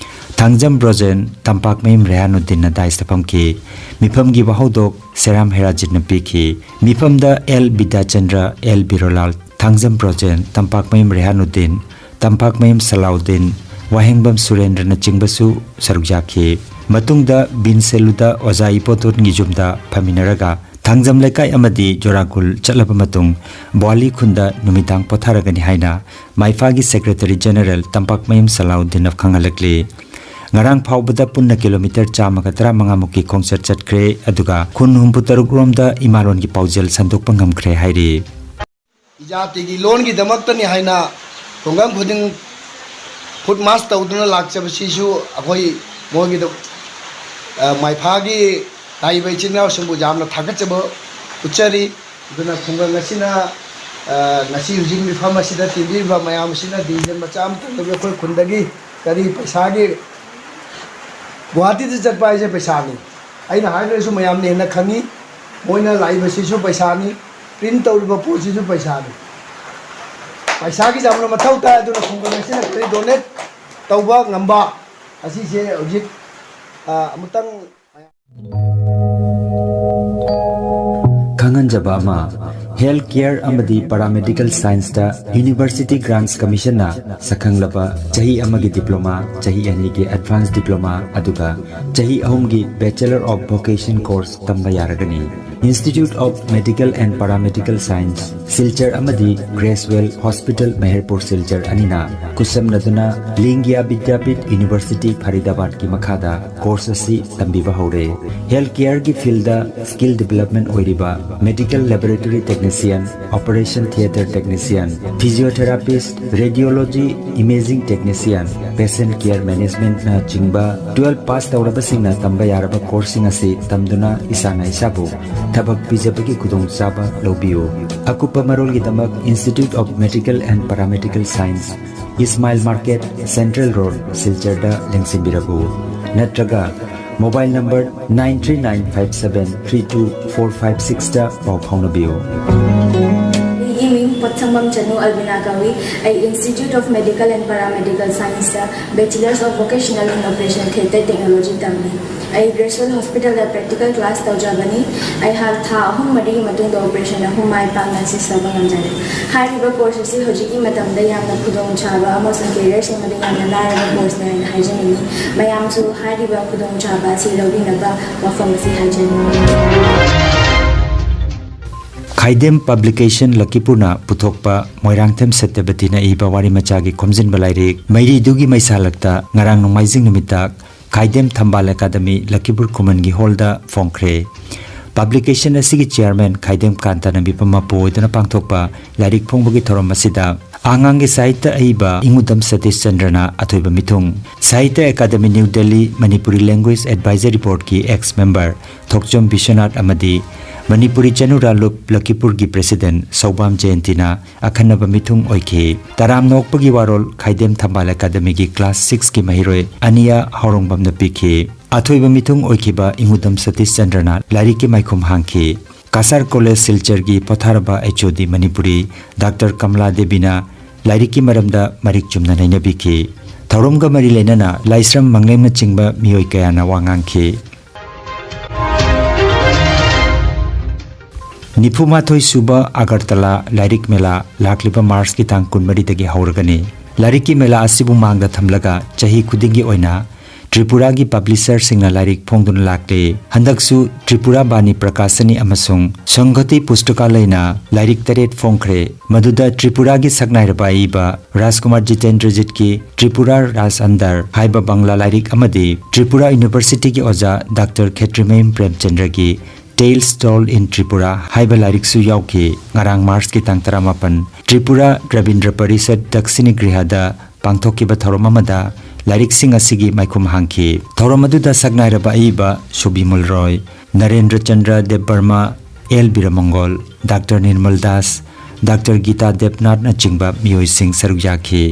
ꯊꯥꯡꯖꯝ ꯕ꯭ꯔꯣꯖꯦꯟ, ꯇꯝꯄꯥꯛꯃꯌꯨꯝ ꯔꯦꯍꯥꯅꯨꯗꯤꯟꯅ dais ꯇ ꯐꯝꯈꯤ꯫ ꯃꯤꯐꯝꯒꯤ ꯋꯥꯍꯧꯗꯣꯛ ꯁꯦꯔꯥꯝ ꯍꯦꯔꯥꯖꯤꯠꯅ ꯄꯤꯈꯤ꯫ ꯃꯤꯐꯝꯗ ꯑꯦꯜ ꯕꯤꯗ꯭ꯌꯥꯆꯟꯗ꯭ꯔ, ꯑꯦꯜ ꯕꯤꯔꯣꯂꯥꯜ, ꯊꯥꯡꯖꯝ ꯕ꯭ꯔꯣꯖꯦꯟ, ꯇꯝꯄꯥꯛꯃꯌꯨꯝ ꯔꯦꯍꯥꯅꯨꯗꯤꯟ, ꯇꯝꯄꯥꯛꯃꯌꯨꯝ ꯁꯂꯥꯎꯗꯤꯟ, ꯋꯥꯍꯦꯡꯕꯝ ꯁꯨꯔꯦꯟꯗ꯭ꯔꯅꯆꯤꯡꯕꯁꯨ ꯁꯔꯨꯛ ꯌꯥꯈꯤ꯫ ꯃꯇꯨꯡꯗ ꯕꯤꯟꯁꯦꯂꯨꯗ ꯑꯣꯖꯥ ꯏꯕꯣꯇꯣꯟꯒꯤ ꯌꯨꯝꯗ ꯐꯝꯃꯤꯟꯅꯔꯒ ꯊꯥꯡꯖꯝ ꯂꯩꯀꯥꯏ ꯑꯃꯗꯤ ꯖꯣꯔꯥꯒꯨꯜ ꯆꯠꯂꯕ ꯃꯇꯨꯡ ꯕ꯭ꯋꯥꯂꯤ ꯈꯨꯟꯗ ꯅꯨꯃꯤꯗꯥꯡ ꯄꯣꯊꯥꯔꯒꯅꯤ ꯍꯥꯏꯅ ꯃꯥꯏꯐꯥꯒꯤ ꯁꯦꯀ꯭ꯔꯦꯇꯔꯤ ꯖꯦꯅꯔꯦꯜ ꯇꯝꯄꯥꯛꯃꯌꯨꯝ ꯁꯂꯥꯎꯗꯤꯟꯅ ꯈꯪꯍꯜꯂꯛꯂꯤ꯫ ꯉꯔꯥꯡ ꯐꯥꯎꯕꯗ ꯄꯨꯟꯅ ꯀꯤꯂꯣꯃꯤꯇꯔ ꯆꯥꯝꯃꯒ ꯇꯔꯥꯃꯉꯥ ꯃꯨꯛꯀꯤ ꯈꯣꯡꯆꯠ ꯆꯠꯈ꯭ꯔꯦ, ꯑꯗꯨꯒ ꯈꯨꯟ ꯍꯨꯝꯐꯨꯇꯔꯨꯛ ꯔꯣꯝꯗ ꯏꯃꯥꯂꯣꯟꯒꯤ ꯄꯥꯎꯖꯦꯜ ꯁꯟꯗꯣꯛꯄ ꯉꯝꯈ꯭ꯔꯦ ꯍꯥꯏꯔꯤ꯫ ꯏꯖꯥꯇꯤꯒꯤ ꯂꯣꯟꯒꯤꯗꯃꯛꯇꯅꯤ ꯍꯥꯏꯅ ꯈꯨꯡꯒꯪ ꯈꯨꯗꯤꯡ ꯐꯨꯠ ꯃꯥꯔꯆ ꯇꯧꯗꯨꯅ ꯂꯥꯛꯆꯕꯁꯤꯁꯨ ꯑꯩꯈꯣꯏ ꯃꯣꯏꯒꯤꯗ, ꯑ, ꯃꯥꯏꯐꯥꯒꯤ ꯇꯥꯔꯤꯕ ꯏꯆꯤꯟ ꯏꯅꯥꯎꯁꯤꯡꯕꯨ ꯌꯥꯝꯅ ꯊꯥꯒꯠꯆꯕ ꯎꯠꯆꯔꯤ꯫ ꯑꯗꯨꯅ ꯈꯨꯡꯒꯪ ꯑꯁꯤꯅ, ꯑ, ꯉꯁꯤ ꯍꯧꯖꯤꯛ ꯃꯤꯐꯝ ꯑꯁꯤꯗ ꯇꯤꯟꯕꯤꯔꯤꯕ ꯃꯌꯥꯝ ꯑꯁꯤꯅ ꯗꯤꯚꯤꯖꯟ ꯃꯆꯥ ꯑꯃ ꯇꯧꯗꯕꯤ ꯑꯩꯈꯣꯏ ꯈꯨꯟꯗꯒꯤ ꯀꯔꯤ ꯄꯩꯁꯥꯒꯤ ꯒꯨꯋꯥꯍꯥꯇꯤꯗ ꯆꯠꯄ ꯍꯥꯏꯁꯦ ꯄꯩꯁꯥꯅꯤ꯫ ꯑꯩꯅ ꯍꯥꯏꯗ꯭ꯔꯁꯨ ꯃꯌꯥꯝꯅ ꯍꯦꯟꯅ ꯈꯪꯉꯤ꯫ ꯃꯣꯏꯅ ꯂꯥꯛꯏꯕꯁꯤꯁꯨ ꯄꯩꯁꯥꯅꯤ, ꯄ꯭ꯔꯤꯟ ꯇꯧꯔꯤꯕ ꯄꯣꯠꯁꯤꯁꯨ ꯄꯩꯁꯥꯅꯤ꯫ ꯄꯩꯁꯥꯒꯤ ꯌꯥꯝꯅ ꯃꯊꯧ ꯇꯥꯏ꯫ ꯑꯗꯨꯅ ꯈꯨꯡꯒꯪ ꯑꯁꯤꯅ ꯀꯔꯤ ꯗꯣꯅꯦꯠ ꯇꯧꯕ ꯉꯝꯕ ꯑꯁꯤꯁꯦ ꯍꯧꯖꯤꯛ, ꯑ, ꯑꯃꯨꯛꯇꯪ ꯈꯪꯍꯟꯖꯕ ꯑꯃ, ꯍꯦꯜꯊ ꯀꯦꯌꯔ ꯑꯃꯗꯤ ꯄꯥꯔꯥꯃꯦꯗꯤꯀꯦꯜ ꯁꯥꯏꯟꯁꯇ ꯌꯨꯅꯤꯚꯔꯁꯤꯇꯤ ꯒ꯭ꯔꯥꯟꯠꯁ ꯀꯃꯤꯁꯟꯅ ꯁꯛꯈꯪꯂꯕ ꯆꯍꯤ ꯑꯃꯒꯤ ꯗꯤꯄ꯭ꯂꯣꯃꯥ, ꯆꯍꯤ ꯑꯅꯤꯒꯤ ꯑꯦꯗꯚꯥꯟꯁ ꯗꯤꯄ꯭ꯂꯣꯃꯥ, ꯑꯗꯨꯒ ꯆꯍꯤ ꯑꯍꯨꯝꯒꯤ Bachelor of Vocation course ꯇꯝꯕ ꯌꯥꯔꯒꯅꯤ꯫ Institute of Medical and Paramedical Science, Silchar ꯑꯃꯗꯤ ꯒ꯭ꯔꯦꯁꯋꯦꯜ ꯍꯣꯁꯄꯤꯇꯥꯜ ꯃꯦꯍꯔꯄꯨꯔ ꯁꯤꯜꯆꯔ ꯑꯅꯤꯅ ꯈꯨꯠꯁꯝꯅꯗꯨꯅ ꯂꯤꯡꯒꯤꯌꯥ ꯕꯤꯗ꯭ꯌꯥꯄꯤꯊ ꯌꯨꯅꯤꯚꯔꯁꯤꯇꯤ ꯐꯔꯤꯗꯥꯕꯥꯗꯀꯤ ꯃꯈꯥꯗ ꯀꯣꯔꯁ ꯑꯁꯤ ꯇꯝꯕꯤꯕ ꯍꯧꯔꯦ꯫ ꯍꯦꯜꯊ ꯀꯦꯌꯔꯒꯤ ꯐꯤꯜꯗ ꯁ꯭ꯀꯤꯜ ꯗꯤꯚꯦꯂꯞꯃꯦꯟ ꯑꯣꯏꯔꯤꯕ medical laboratory technician, operation theatre technician, physiotherapist, radiology, imaging technician, patient care ꯃꯦꯅꯦꯖꯃꯦꯟꯠꯅꯆꯤꯡꯕ ꯇꯨꯋꯦꯜꯐ ꯄꯥꯁ ꯇꯧꯔꯕꯁꯤꯡꯅ ꯇꯝꯕ ꯌꯥꯔꯕ ꯀꯣꯔꯁꯁꯤꯡ ꯑꯁꯤ ꯇꯝꯗꯨꯅ ꯏꯁꯥꯅ ꯏꯁꯥꯕꯨ ꯊꯕꯛ ꯄꯤꯖꯕꯒꯤ ꯈꯨꯗꯣꯡꯆꯥꯕ ꯂꯧꯕꯤꯌꯨ꯫ ꯑꯀꯨꯞꯄ ꯃꯔꯣꯜꯒꯤꯗꯃꯛ Institute of Medical and Paramedical Science, Ismail market, central road, ꯁꯤꯜꯆꯔꯗ ꯂꯦꯡꯁꯤꯟꯕꯤꯔꯛꯎ, ꯅꯠꯇ꯭ꯔꯒ mobile number nine three nine five seven three two four five sixꯇ ꯄꯥꯎ ꯐꯥꯎꯅꯕꯤꯌꯨ꯫ ꯑꯩꯒꯤ ꯃꯤꯡ ꯄꯣꯠꯁꯪꯕꯝ ꯆꯅꯨ ꯑꯜꯕꯤꯅꯥ ꯀꯧꯏ꯫ ꯑꯩ Institute of Medical and Paramedical Scienceꯇ Bachelors of Vocational in Operation Theatre Technology ꯇꯝꯃꯤ꯫ ꯑꯩ ꯒ꯭ꯔꯦꯁꯨꯋꯦꯜ ꯍꯣꯁꯄꯤꯇꯥꯜꯗ ꯄ꯭ꯔꯦꯛꯇꯤꯀꯦꯜ ꯀ꯭ꯂꯥꯁ ꯇꯧꯖꯕꯅꯤ꯫ ꯑꯩꯍꯥꯛ ꯊꯥ ꯑꯍꯨꯝ ꯃꯔꯤꯒꯤ ꯃꯇꯨꯡꯗ ꯑꯣꯄꯔꯦꯁꯟ ꯑꯍꯨꯝ ꯃꯥꯏ ꯄꯥꯛꯅ ꯁꯤꯁ ꯇꯧꯕ ꯉꯝꯖꯔꯦ꯫ ꯍꯥꯏꯔꯤꯕ ꯀꯣꯔꯁ ꯑꯁꯤ ꯍꯧꯖꯤꯛꯀꯤ ꯃꯇꯝꯗ ꯌꯥꯝꯅ ꯈꯨꯗꯣꯡꯆꯥꯕ ꯑꯃꯁꯨꯡ ꯀꯦꯔꯤꯌꯔ ꯁꯦꯝꯕꯗ ꯌꯥꯝꯅ ꯂꯥꯏꯔꯕ ꯀꯣꯔꯁꯅꯤ ꯍꯥꯏꯅ ꯍꯥꯏꯖꯅꯤꯡꯏ꯫ ꯃꯌꯥꯝꯁꯨ ꯍꯥꯏꯔꯤꯕ ꯈꯨꯗꯣꯡꯆꯥꯕ ꯑꯁꯤ ꯂꯧꯕꯤꯅꯕ ꯋꯥꯐꯝ ꯑꯁꯤ ꯍꯥꯏꯖꯔꯤ꯫ ꯈꯥꯏꯗꯦꯝ ꯄꯕ꯭ꯂꯤꯀꯦꯁꯟ ꯂꯛꯀꯤꯄꯨꯔꯅ ꯄꯨꯊꯣꯛꯄ ꯃꯣꯏꯔꯥꯡꯊꯦꯝ ꯁꯇ꯭ꯌꯕꯇꯤꯅ ꯏꯕ ꯋꯥꯔꯤ ꯃꯆꯥꯒꯤ ꯈꯣꯝꯖꯤꯟꯕ ꯂꯥꯏꯔꯤꯛ ꯃꯩꯔꯤꯗꯨꯒꯤ ꯃꯩꯁꯥꯂꯛꯇ ꯉꯔꯥꯡ ꯅꯣꯡꯃꯥꯏꯖꯤꯡ ꯅꯨꯃꯤꯠꯇ ꯈꯥꯏꯗꯦꯝ ꯊꯝꯕꯥꯜ ꯑꯦꯀꯥꯗꯃꯤ ꯂꯛꯀꯤꯄꯨꯔ ꯈꯨꯃꯟꯒꯤ ꯍꯣꯜꯗ ꯐꯣꯡꯈ꯭ꯔꯦ꯫ ꯄꯕ꯭ꯂꯤꯀꯦꯁꯟ ꯑꯁꯤꯒꯤ ꯆꯤꯌꯥꯔꯃꯦꯟ ꯈꯥꯏꯗꯦꯝ ꯀꯥꯟꯇꯅ ꯃꯤꯐꯝ ꯃꯄꯨ ꯑꯣꯏꯗꯨꯅ ꯄꯥꯡꯊꯣꯛꯄ ꯂꯥꯏꯔꯤꯛ ꯐꯣꯡꯕꯒꯤ ꯊꯧꯔꯝ ꯑꯁꯤꯗ ꯑꯉꯥꯡꯒꯤ ꯁꯥꯍꯤꯇ꯭ꯌ ꯑꯏꯕ ꯏꯉꯨꯗꯝ ꯁꯇꯤꯁ ꯆꯟꯗ꯭ꯔꯅ ꯑꯊꯣꯏꯕ ꯃꯤꯊꯨꯡ, Sahitya Akademi new Delhi Manipuri language advisory ꯕꯣꯔꯗꯀꯤ ꯑꯦꯛꯁ ꯃꯦꯝꯕꯔ ꯊꯣꯛꯆꯣꯝ ꯕꯤꯁ꯭ꯋꯅꯥꯊ ꯑꯃꯗꯤ ꯃꯅꯤꯄꯨꯔꯤ ꯆꯅꯨꯔꯥ ꯂꯨꯞ ꯂꯛꯀꯤꯄꯨꯔꯒꯤ ꯄ꯭ꯔꯦꯁꯤꯗꯦꯟꯠ ꯁꯧꯕꯥꯝ ꯖꯌꯟꯇꯤꯅ ꯑꯈꯟꯅꯕ ꯃꯤꯊꯨꯡ ꯑꯣꯏꯈꯤ꯫ ꯇꯔꯥꯝꯅ ꯑꯣꯛꯄꯒꯤ ꯋꯥꯔꯣꯜ ꯈꯥꯏꯗꯦꯝ ꯊꯝꯕꯥꯜ ꯑꯦꯀꯥꯗꯃꯤꯒꯤ ꯀ꯭ꯂꯥꯁ ꯁꯤꯛꯁꯀꯤ ꯃꯍꯩꯔꯣꯏ ꯑꯅꯤꯌꯥ ꯍꯥꯎꯔꯣꯡꯕꯝꯅ ꯄꯤꯈꯤ꯫ ꯑꯊꯣꯏꯕ ꯃꯤꯊꯨꯡ ꯑꯣꯏꯈꯤꯕ ꯏꯉꯨꯗꯝ ꯁꯇꯤꯁ ꯆꯟꯗ꯭ꯔꯅ ꯂꯥꯏꯔꯤꯛꯀꯤ ꯃꯥꯏꯈꯨꯝ ꯍꯥꯡꯈꯤ꯫ ꯀꯁꯥꯔ ꯀꯣꯂꯦꯖ ꯁꯤꯜꯆꯔꯒꯤ ꯄꯣꯊꯥꯔꯕ ꯑꯩꯆ ꯑꯣ ꯗꯤ ꯃꯅꯤꯄꯨꯔꯤ ꯗꯥꯛꯇꯔ ꯀꯃꯂꯥ ꯗꯦꯕꯤꯅ ꯂꯥꯏꯔꯤꯛꯀꯤ ꯃꯔꯝꯗ ꯃꯔꯤꯛ ꯆꯨꯝꯅ ꯅꯩꯅꯕꯤꯈꯤ꯫ ꯊꯧꯔꯝꯒ ꯃꯔꯤ ꯂꯩꯅꯅ ꯂꯥꯏꯁ꯭ꯔꯝ ꯃꯪꯂꯦꯝꯅꯆꯤꯡꯕ ꯃꯤꯑꯣꯏ ꯀꯌꯥꯅ ꯋꯥ ꯉꯥꯡꯈꯤ꯫ ꯅꯤꯐꯨꯃꯥꯊꯣꯏ ꯁꯨꯕ ꯑꯒꯔꯇꯂꯥ ꯂꯥꯏꯔꯤꯛ ꯃꯦꯂꯥ ꯂꯥꯛꯂꯤꯕ ꯃꯥꯔꯆꯀꯤ ꯇꯥꯡ ꯀꯨꯟꯃꯔꯤꯗꯒꯤ ꯍꯧꯔꯒꯅꯤ꯫ ꯂꯥꯏꯔꯤꯛꯀꯤ ꯃꯦꯂꯥ ꯑꯁꯤꯕꯨ ꯃꯥꯡꯗ ꯊꯝꯂꯒ ꯆꯍꯤ ꯈꯨꯗꯤꯡꯒꯤ ꯑꯣꯏꯅ ꯇ꯭ꯔꯤꯄꯨꯔꯥꯒꯤ ꯄꯕ꯭ꯂꯤꯁꯔꯁꯤꯡꯅ ꯂꯥꯏꯔꯤꯛ ꯐꯣꯡꯗꯨꯅ ꯂꯥꯛꯂꯤ꯫ ꯍꯟꯗꯛꯁꯨ ꯇ꯭ꯔꯤꯄꯨꯔꯥ ꯕꯥꯅꯤ ꯄ꯭ꯔꯀꯥꯁꯅꯤ ꯑꯃꯁꯨꯡ ꯁꯪꯒꯇꯤ ꯄꯨꯁꯇꯀꯥꯂꯌꯅ ꯂꯥꯏꯔꯤꯛ ꯇꯔꯦꯠ ꯐꯣꯡꯈ꯭ꯔꯦ꯫ ꯃꯗꯨꯗ ꯇ꯭ꯔꯤꯄꯨꯔꯥꯒꯤ ꯁꯛꯅꯥꯏꯔꯕ ꯑꯏꯕ ꯔꯥꯖꯀꯨꯃꯥꯔ ꯖꯤꯇꯦꯟꯗ꯭ꯔꯖꯤꯠꯀꯤ ꯇ꯭ꯔꯤꯄꯨꯔꯥ ꯔꯥꯖ ꯑꯟꯗꯔ ꯍꯥꯏꯕ ꯕꯪꯂꯥ ꯂꯥꯏꯔꯤꯛ ꯑꯃꯗꯤ ꯇ꯭ꯔꯤꯄꯨꯔꯥ ꯌꯨꯅꯤꯚꯔꯁꯤꯇꯤꯒꯤ ꯑꯣꯖꯥ ꯗꯥꯛꯇꯔ ꯈꯦꯇ꯭ꯔꯤꯃꯌꯨꯝ ꯄ꯭ꯔꯦꯝꯆꯟꯗ꯭ꯔꯒꯤ Tales Told in Tripura ꯍꯥꯏꯕ ꯂꯥꯏꯔꯤꯛꯁꯨ ꯌꯥꯎꯈꯤ꯫ ꯉꯔꯥꯡ ꯃꯥꯔꯆꯀꯤ ꯇꯥꯡ ꯇꯔꯥꯃꯥꯄꯟ ꯇ꯭ꯔꯤꯄꯨꯔꯥ ꯗ꯭ꯔꯕꯤꯟꯗ꯭ꯔ ꯄꯔꯤꯁꯠ ꯗꯛꯁꯤꯅꯤ ꯒ꯭ꯔꯤꯍꯗ ꯄꯥꯡꯊꯣꯛꯈꯤꯕ ꯊꯧꯔꯝ ꯑꯃꯗ ꯂꯥꯏꯔꯤꯛꯁꯤꯡ ꯑꯁꯤꯒꯤ ꯃꯥꯏꯈꯨꯝ ꯍꯥꯡꯈꯤ꯫ ꯊꯧꯔꯝ ꯑꯗꯨꯗ ꯁꯛꯅꯥꯏꯔꯕ ꯑꯏꯕ Subimal Roy, Narendra Chandra Debbarma, L Biramangol, doctor Nirmal Das, doctor Gita ꯗꯦꯕꯅꯥꯊꯅꯆꯤꯡꯕ ꯃꯤꯑꯣꯏꯁꯤꯡ ꯁꯔꯨꯛ ꯌꯥꯈꯤ꯫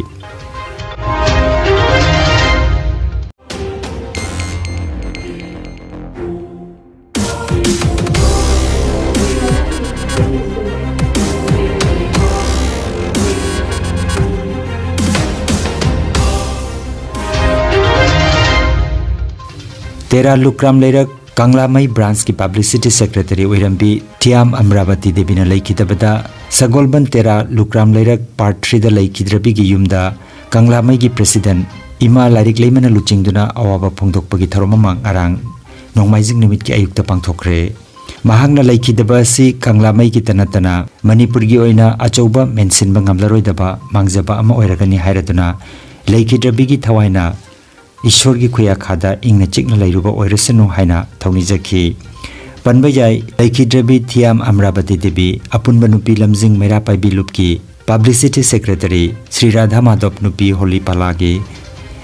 ꯇꯦꯔꯥ ꯂꯨꯀ꯭ꯔꯥꯝ ꯂꯩꯔꯛ ꯀꯪꯂꯥꯃꯩ branchꯀꯤ publicity secretary ꯑꯣꯏꯔꯝꯕꯤ ꯊꯤꯌꯥꯝ ꯑꯃꯔꯥꯕꯇꯤ ꯗꯦꯕꯤꯅ ꯂꯩꯈꯤꯗꯕꯗ, ꯁꯒꯣꯜꯕꯟ ꯇꯦꯔꯥ ꯂꯨꯀ꯭ꯔꯥꯝ ꯂꯩꯔꯛ part threeꯗ ꯂꯩꯈꯤꯗ꯭ꯔꯕꯤꯒꯤ ꯌꯨꯝꯗ ꯀꯪꯂꯥꯃꯩꯒꯤ president ꯏꯃꯥ ꯂꯥꯏꯔꯤꯛ ꯂꯩꯃꯅ ꯂꯨꯆꯤꯡꯗꯨꯅ ꯑꯋꯥꯕ ꯐꯣꯡꯗꯣꯛꯄꯒꯤ ꯊꯧꯔꯝ ꯑꯃ ꯉꯔꯥꯡ ꯅꯣꯡꯃꯥꯏꯖꯤꯡ ꯅꯨꯃꯤꯠꯀꯤ ꯑꯌꯨꯛꯇ ꯄꯥꯡꯊꯣꯛꯈ꯭ꯔꯦ꯫ ꯃꯍꯥꯛꯅ ꯂꯩꯈꯤꯗꯕ ꯑꯁꯤ ꯀꯪꯂꯥꯃꯩꯒꯤꯇ ꯅꯠꯇꯅ ꯃꯅꯤꯄꯨꯔꯒꯤ ꯑꯣꯏꯅ ꯑꯆꯧꯕ ꯃꯦꯟꯁꯤꯟꯕ ꯉꯝꯂꯔꯣꯏꯗꯕ ꯃꯥꯡꯖꯕ ꯑꯃ ꯑꯣꯏꯔꯒꯅꯤ ꯍꯥꯏꯔꯗꯨꯅ, ꯂꯩꯈꯤꯗ꯭ꯔꯕꯤꯒꯤ ꯊꯋꯥꯏꯅ ꯏꯁꯣꯔꯒꯤ ꯈꯨꯌꯥꯈꯥꯗ ꯏꯪꯅ ꯆꯤꯛꯅ ꯂꯩꯔꯨꯕ ꯑꯣꯏꯔꯁꯅꯨ ꯍꯥꯏꯅ ꯊꯧꯅꯤꯖꯈꯤ꯫ ꯄꯟꯕ ꯌꯥꯏ, ꯂꯩꯈꯤꯗ꯭ꯔꯕꯤ ꯊꯤꯌꯥꯝ ꯑꯃꯔꯥꯕꯇꯤ ꯗꯦꯕꯤ, ꯑꯄꯨꯟꯕ ꯅꯨꯄꯤ ꯂꯝꯖꯤꯡ ꯃꯩꯔꯥ ꯄꯥꯏꯕꯤ ꯂꯨꯞꯀꯤ publicity secretary ꯁ꯭ꯔꯤ ꯔꯥꯙꯥ ꯃꯥꯙꯕ ꯅꯨꯄꯤ ꯍꯣꯂꯤ ꯄꯥꯂꯥꯒꯤ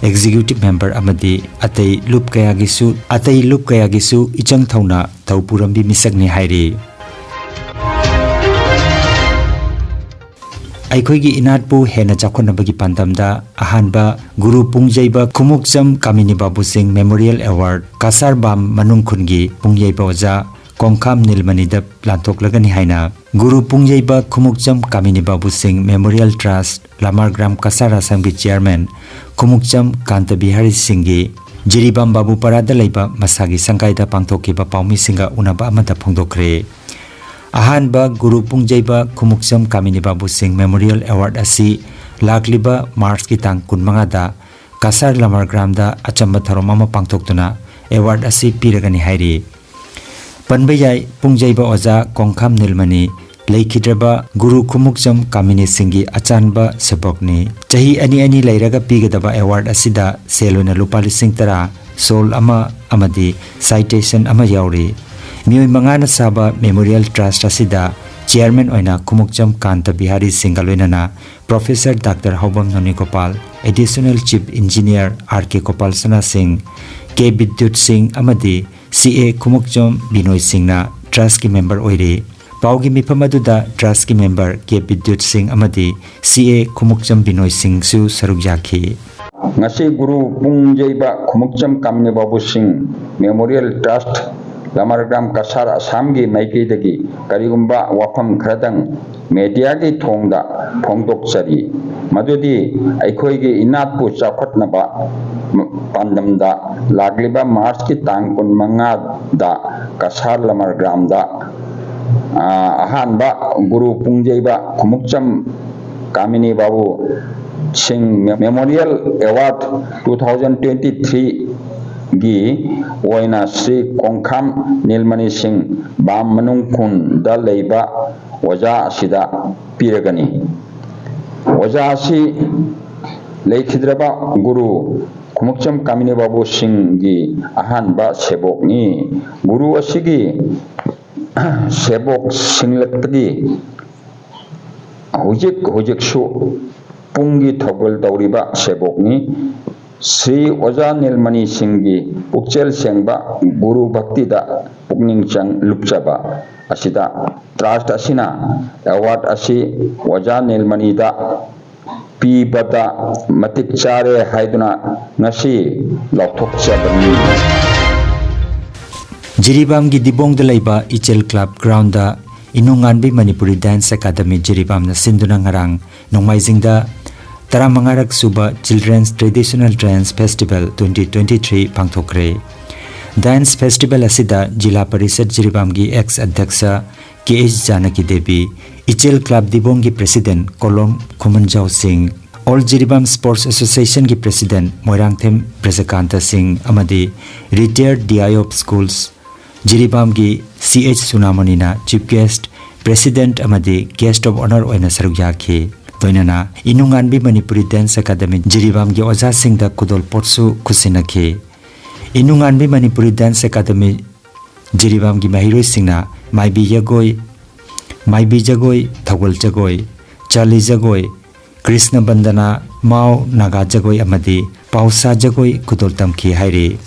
executive member ꯑꯃꯗꯤ ꯑꯇꯩ ꯂꯨꯞ ꯀꯌꯥꯒꯤꯁꯨ, ꯑꯇꯩ ꯂꯨꯞ ꯀꯌꯥꯒꯤꯁꯨ ꯏꯆꯪ ꯊꯧꯅ ꯊꯧ ꯄꯨꯔꯝꯕꯤ ꯃꯤꯁꯛꯅꯤ ꯍꯥꯏꯔꯤ꯫ ꯑꯩꯈꯣꯏꯒꯤ ꯏꯅꯥꯠꯄꯨ ꯍꯦꯟꯅ ꯆꯥꯎꯈꯠꯅꯕꯒꯤ ꯄꯥꯟꯗꯝꯗ ꯑꯍꯥꯟꯕ ꯒꯨꯔꯨ ꯄꯨꯡꯖꯩꯕ ꯈꯨꯃꯨꯛꯆꯝ ꯀꯥꯃꯤꯅꯤ ꯕꯥꯕꯨꯁꯤꯡ Memorial Award ꯀꯁꯥꯔ ꯕꯥꯝ ꯃꯅꯨꯡ ꯈꯨꯟꯒꯤ ꯄꯨꯡꯌꯩꯕ ꯑꯣꯖꯥ ꯀꯣꯡꯈꯥꯝ ꯅꯤꯜꯃꯅꯤꯗ ꯂꯥꯟꯊꯣꯛꯂꯒꯅꯤ ꯍꯥꯏꯅ ꯒꯨꯔꯨ ꯄꯨꯡꯌꯩꯕ ꯈꯨꯃꯨꯛꯆꯝ ꯀꯥꯃꯤꯅꯤ ꯕꯥꯕꯨꯁꯤꯡ Memorial Trust, ꯂꯃꯥꯔꯒ꯭ꯔꯥꯝ ꯀꯁꯥꯔ ꯑꯁꯥꯝꯒꯤ chairman ꯈꯨꯃꯨꯛꯆꯝ ꯀꯥꯟꯇ ꯕꯤꯍꯥꯔꯤ ꯁꯤꯡꯒꯤ ꯖꯤꯔꯤꯕꯥꯝ ꯕꯥꯕꯨꯄꯥꯔꯥꯗ ꯂꯩꯕ ꯃꯁꯥꯒꯤ ꯁꯪꯒꯥꯏꯗ ꯄꯥꯡꯊꯣꯛꯈꯤꯕ ꯄꯥꯎꯃꯤꯁꯤꯡꯒ ꯎꯅꯕ ꯑꯃꯗ ꯐꯣꯡꯗꯣꯛꯈ꯭ꯔꯦ꯫ ꯑꯍꯥꯟꯕ ꯒꯨꯔꯨ ꯄꯨꯡꯖꯩꯕ ꯈꯨꯃꯨꯛꯆꯝ ꯀꯥꯃꯤꯅꯤ ꯕꯥꯕꯨꯁꯤꯡ Memorial Award ꯑꯁꯤ ꯂꯥꯛꯂꯤꯕ ꯃꯥꯔꯆꯀꯤ ꯇꯥꯡ ꯀꯨꯟꯃꯉꯥꯗ ꯀꯁꯥꯔ ꯂꯃꯥꯔꯒ꯭ꯔꯥꯝꯗ ꯑꯆꯝꯕ ꯊꯧꯔꯝ ꯑꯃ ꯄꯥꯡꯊꯣꯛꯇꯨꯅ award ꯑꯁꯤ ꯄꯤꯔꯒꯅꯤ ꯍꯥꯏꯔꯤ꯫ ꯄꯟꯕ ꯌꯥꯏ, ꯄꯨꯡꯖꯩꯕ ꯑꯣꯖꯥ ꯀꯣꯡꯈꯥꯝ ꯅꯤꯜꯃꯅꯤ ꯂꯩꯈꯤꯗ꯭ꯔꯕ ꯒꯨꯔꯨ ꯈꯨꯃꯨꯛꯆꯝ ꯀꯥꯃꯤꯅꯤ ꯁꯤꯡꯒꯤ ꯑꯆꯥꯟꯕ ꯁꯦꯕꯣꯛꯅꯤ꯫ ꯆꯍꯤ ꯑꯅꯤ ꯑꯅꯤ ꯂꯩꯔꯒ ꯄꯤꯒꯗꯕ award ꯑꯁꯤꯗ ꯁꯦꯜ ꯑꯣꯏꯅ ꯂꯨꯄꯥ ꯂꯤꯁꯤꯡ ꯇꯔꯥ, shawl ꯑꯃ ꯑꯃꯗꯤ citation ꯑꯃ ꯌꯥꯎꯔꯤ꯫ ꯃꯤꯑꯣꯏ ꯃꯉꯥꯅ ꯁꯥꯕ Memorial Trust ꯑꯁꯤꯗ chairman ꯑꯣꯏꯅ ꯈꯨꯃꯨꯛꯆꯝ ꯀꯥꯟꯇ ꯕꯤꯍꯥꯔꯤ ꯁꯤꯡꯒ ꯂꯣꯏꯅꯅ Professor Doctor ꯍꯧꯕꯝ ꯅꯣꯅꯤꯒꯣꯄꯥꯜ, Additional Chief Engineer R K Gopal ꯁꯅꯥ ꯁꯤꯡ, ꯀꯦ ꯕꯤꯗ꯭ꯌꯨꯠ ꯁꯤꯡ ꯑꯃꯗꯤ ꯁꯤ ꯑꯦ ꯈꯨꯃꯨꯛꯆꯝ ꯕꯤꯅꯣꯏ ꯁꯤꯡꯅ trustꯀꯤ member ꯑꯣꯏꯔꯤ꯫ ꯄꯥꯎꯒꯤ ꯃꯤꯐꯝ ꯑꯗꯨꯗ trustꯀꯤ member ꯀꯦ ꯕꯤꯗ꯭ꯌꯨꯠ ꯁꯤꯡ ꯑꯃꯗꯤ ꯁꯤ ꯑꯦ ꯈꯨꯃꯨꯛꯆꯝ ꯕꯤꯅꯣꯏ ꯁꯤꯡꯁꯨ ꯁꯔꯨꯛ ꯌꯥꯈꯤ꯫ ꯉꯁꯤ ꯒꯨꯔꯨ ꯄꯨꯡꯖꯩꯕ ꯈꯨꯃꯨꯛꯆꯝ ꯀꯥꯃꯤꯅꯤ ꯕꯥꯕꯨꯁꯤꯡ Memorial Trust, ꯂꯃꯥꯔꯒ꯭ꯔꯥꯝ ꯀꯁꯥꯔ ꯑꯁꯥꯝꯒꯤ ꯃꯥꯏꯀꯩꯗꯒꯤ ꯀꯔꯤꯒꯨꯝꯕ ꯋꯥꯐꯝ ꯈꯔꯗꯪ mediaꯒꯤ ꯊꯣꯡꯗ ꯐꯣꯡꯗꯣꯛꯆꯔꯤ꯫ ꯃꯗꯨꯗꯤ ꯑꯩꯈꯣꯏꯒꯤ ꯏꯅꯥꯠꯄꯨ ꯆꯥꯎꯈꯠꯅꯕ ꯄꯥꯟꯗꯝꯗ ꯂꯥꯛꯂꯤꯕ ꯃꯥꯔꯆꯀꯤ ꯇꯥꯡ ꯀꯨꯟꯃꯉꯥꯗ ꯀꯁꯥꯔ ꯂꯃꯔ ꯒ꯭ꯔꯥꯝꯗ, ꯑ, ꯑꯍꯥꯟꯕ ꯒꯨꯔꯨ ꯄꯨꯡꯖꯩꯕ ꯈꯨꯃꯨꯛꯆꯝ ꯀꯥꯃꯤꯅꯤ ꯕꯥꯕꯨ ꯁꯤꯡ Memorial Award two thousand twenty-three ꯒꯤ ꯑꯣꯏꯅ ꯁ꯭ꯔꯤ ꯀꯣꯡꯈꯥꯝ ꯅꯤꯜꯃꯅꯤ ꯁꯤꯡ ꯕꯥꯝ ꯃꯅꯨꯡ ꯈꯨꯟꯗ ꯂꯩꯕ ꯑꯣꯖꯥ ꯑꯁꯤꯗ ꯄꯤꯔꯒꯅꯤ꯫ ꯑꯣꯖꯥ ꯑꯁꯤ ꯂꯩꯈꯤꯗ꯭ꯔꯕ ꯒꯨꯔꯨ ꯈꯨꯃꯨꯛꯆꯝ ꯀꯥꯃꯤꯅꯤ ꯕꯥꯕꯨ ꯁꯤꯡꯒꯤ ꯑꯍꯥꯟꯕ ꯁꯦꯕꯣꯛꯅꯤ꯫ ꯒꯨꯔꯨ ꯑꯁꯤꯒꯤ ꯁꯦꯕꯣꯛ ꯁꯤꯡꯂꯛꯇꯒꯤ ꯍꯧꯖꯤꯛ ꯍꯧꯖꯤꯛꯁꯨ ꯄꯨꯡꯒꯤ ꯊꯧꯒꯜ ꯇꯧꯔꯤꯕ ꯁꯦꯕꯣꯛꯅꯤ꯫ ꯁ꯭ꯔꯤ ꯑꯣꯖꯥ ꯅꯤꯜꯃꯅꯤ ꯁꯤꯡꯒꯤ ꯄꯨꯛꯆꯦꯜ ꯁꯦꯡꯕ ꯒꯨꯔꯨ ꯚꯛꯇꯤꯗ ꯄꯨꯛꯅꯤꯡ ꯆꯪ ꯂꯨꯞꯆꯕ ꯑꯁꯤꯗ trust ꯑꯁꯤꯅ award ꯑꯁꯤ ꯑꯣꯖꯥ ꯅꯤꯜꯃꯅꯤꯗ ꯄꯤꯕꯗ ꯃꯇꯤꯛ ꯆꯥꯔꯦ ꯍꯥꯏꯗꯨꯅ ꯉꯁꯤ ꯂꯥꯎꯊꯣꯛꯆꯕꯅꯤ꯫ ꯖꯤꯔꯤꯕꯥꯝꯒꯤ ꯗꯤꯕꯣꯡꯗ ꯂꯩꯕ ꯏꯆꯦꯜ ꯀ꯭ꯂꯕ ꯒ꯭ꯔꯥꯎꯟꯗ ꯏꯅꯨꯡꯉꯥꯟꯕꯤ ꯃꯅꯤꯄꯨꯔꯤ ꯗꯥꯟꯁ ꯑꯦꯀꯥꯗꯃꯤ ꯖꯤꯔꯤꯕꯥꯝꯅ ꯁꯤꯟꯗꯨꯅ ꯉꯔꯥꯡ ꯅꯣꯡꯃꯥꯏꯖꯤꯡꯗ ꯇꯔꯥꯃꯉꯥꯔꯛ ꯁꯨꯕ Children's Traditional Dance Festival twenty twenty-three ꯄꯥꯡꯊꯣꯛꯈ꯭ꯔꯦ꯫ ꯗꯥꯟꯁ ꯐꯦꯁꯇꯤꯚꯦꯜ ꯑꯁꯤꯗ ꯖꯤꯂꯥ ꯄꯔꯤꯁꯠ ꯖꯤꯔꯤꯕꯥꯝꯒꯤ ꯑꯦꯛꯁ ꯑꯗ꯭ꯌꯛꯁ K H Janaki Devi, Ichel club ꯗꯤꯕꯣꯡꯒꯤ ꯄ꯭ꯔꯦꯁꯤꯗꯦꯟꯠ ꯀꯣꯂꯣꯝ ꯈꯨꯃꯟꯖꯥꯎ ꯁꯤꯡ, ꯑꯣꯜ ꯖꯤꯔꯤꯕꯥꯝ ꯁ꯭ꯄꯣꯔꯠꯁ ꯑꯦꯁꯣꯁꯤꯌꯦꯁꯟꯒꯤ ꯄ꯭ꯔꯦꯁꯤꯗꯦꯟꯠ ꯃꯣꯏꯔꯥꯡꯊꯦꯝ ꯕ꯭ꯔꯖꯀꯥꯟꯇ ꯁꯤꯡ ꯑꯃꯗꯤ retired D I of schools ꯖꯤꯔꯤꯕꯥꯝꯒꯤ ꯁꯤ ꯑꯩꯆ ꯁꯨꯅꯥꯃꯣꯅꯤꯅ ꯆꯤꯐ ꯒꯦꯁ꯭ꯠ, ꯄ꯭ꯔꯦꯁꯤꯗꯦꯟꯠ ꯑꯃꯗꯤ guest of honour ꯑꯣꯏꯅ ꯁꯔꯨꯛ ꯌꯥꯈꯤ꯫ ꯂꯣꯏꯅꯅ ꯏꯅꯨꯡꯉꯥꯟꯕꯤ ꯃꯅꯤꯄꯨꯔꯤ ꯗꯥꯟꯁ ꯑꯦꯀꯥꯗꯃꯤ ꯖꯤꯔꯤꯕꯥꯝꯒꯤ ꯑꯣꯖꯥꯁꯤꯡꯗ ꯈꯨꯗꯣꯜꯄꯣꯠꯁꯨ ꯈꯨꯠꯁꯤꯟꯅꯈꯤ꯫ ꯏꯅꯨꯡꯉꯥꯟꯕꯤ ꯃꯅꯤꯄꯨꯔꯤ ꯗꯥꯟꯁ ꯑꯦꯀꯥꯗꯃꯤ ꯖꯤꯔꯤꯕꯥꯝꯒꯤ ꯃꯍꯩꯔꯣꯏꯁꯤꯡꯅ ꯃꯥꯏꯕꯤ ꯖꯒꯣꯏ, ꯃꯥꯏꯕꯤ ꯖꯒꯣꯏ, ꯊꯧꯒꯜ ꯖꯒꯣꯏ, ꯆꯥꯂꯤ ꯖꯒꯣꯏ, ꯀ꯭ꯔꯤꯁꯅ ꯕꯟꯗꯅꯥ, ꯃꯥꯎ ꯅꯥꯒꯥ ꯖꯒꯣꯏ ꯑꯃꯗꯤ ꯄꯥꯎꯁꯥ ꯖꯒꯣꯏ ꯈꯨꯗꯣꯜ ꯇꯝꯈꯤ ꯍꯥꯏꯔꯤ꯫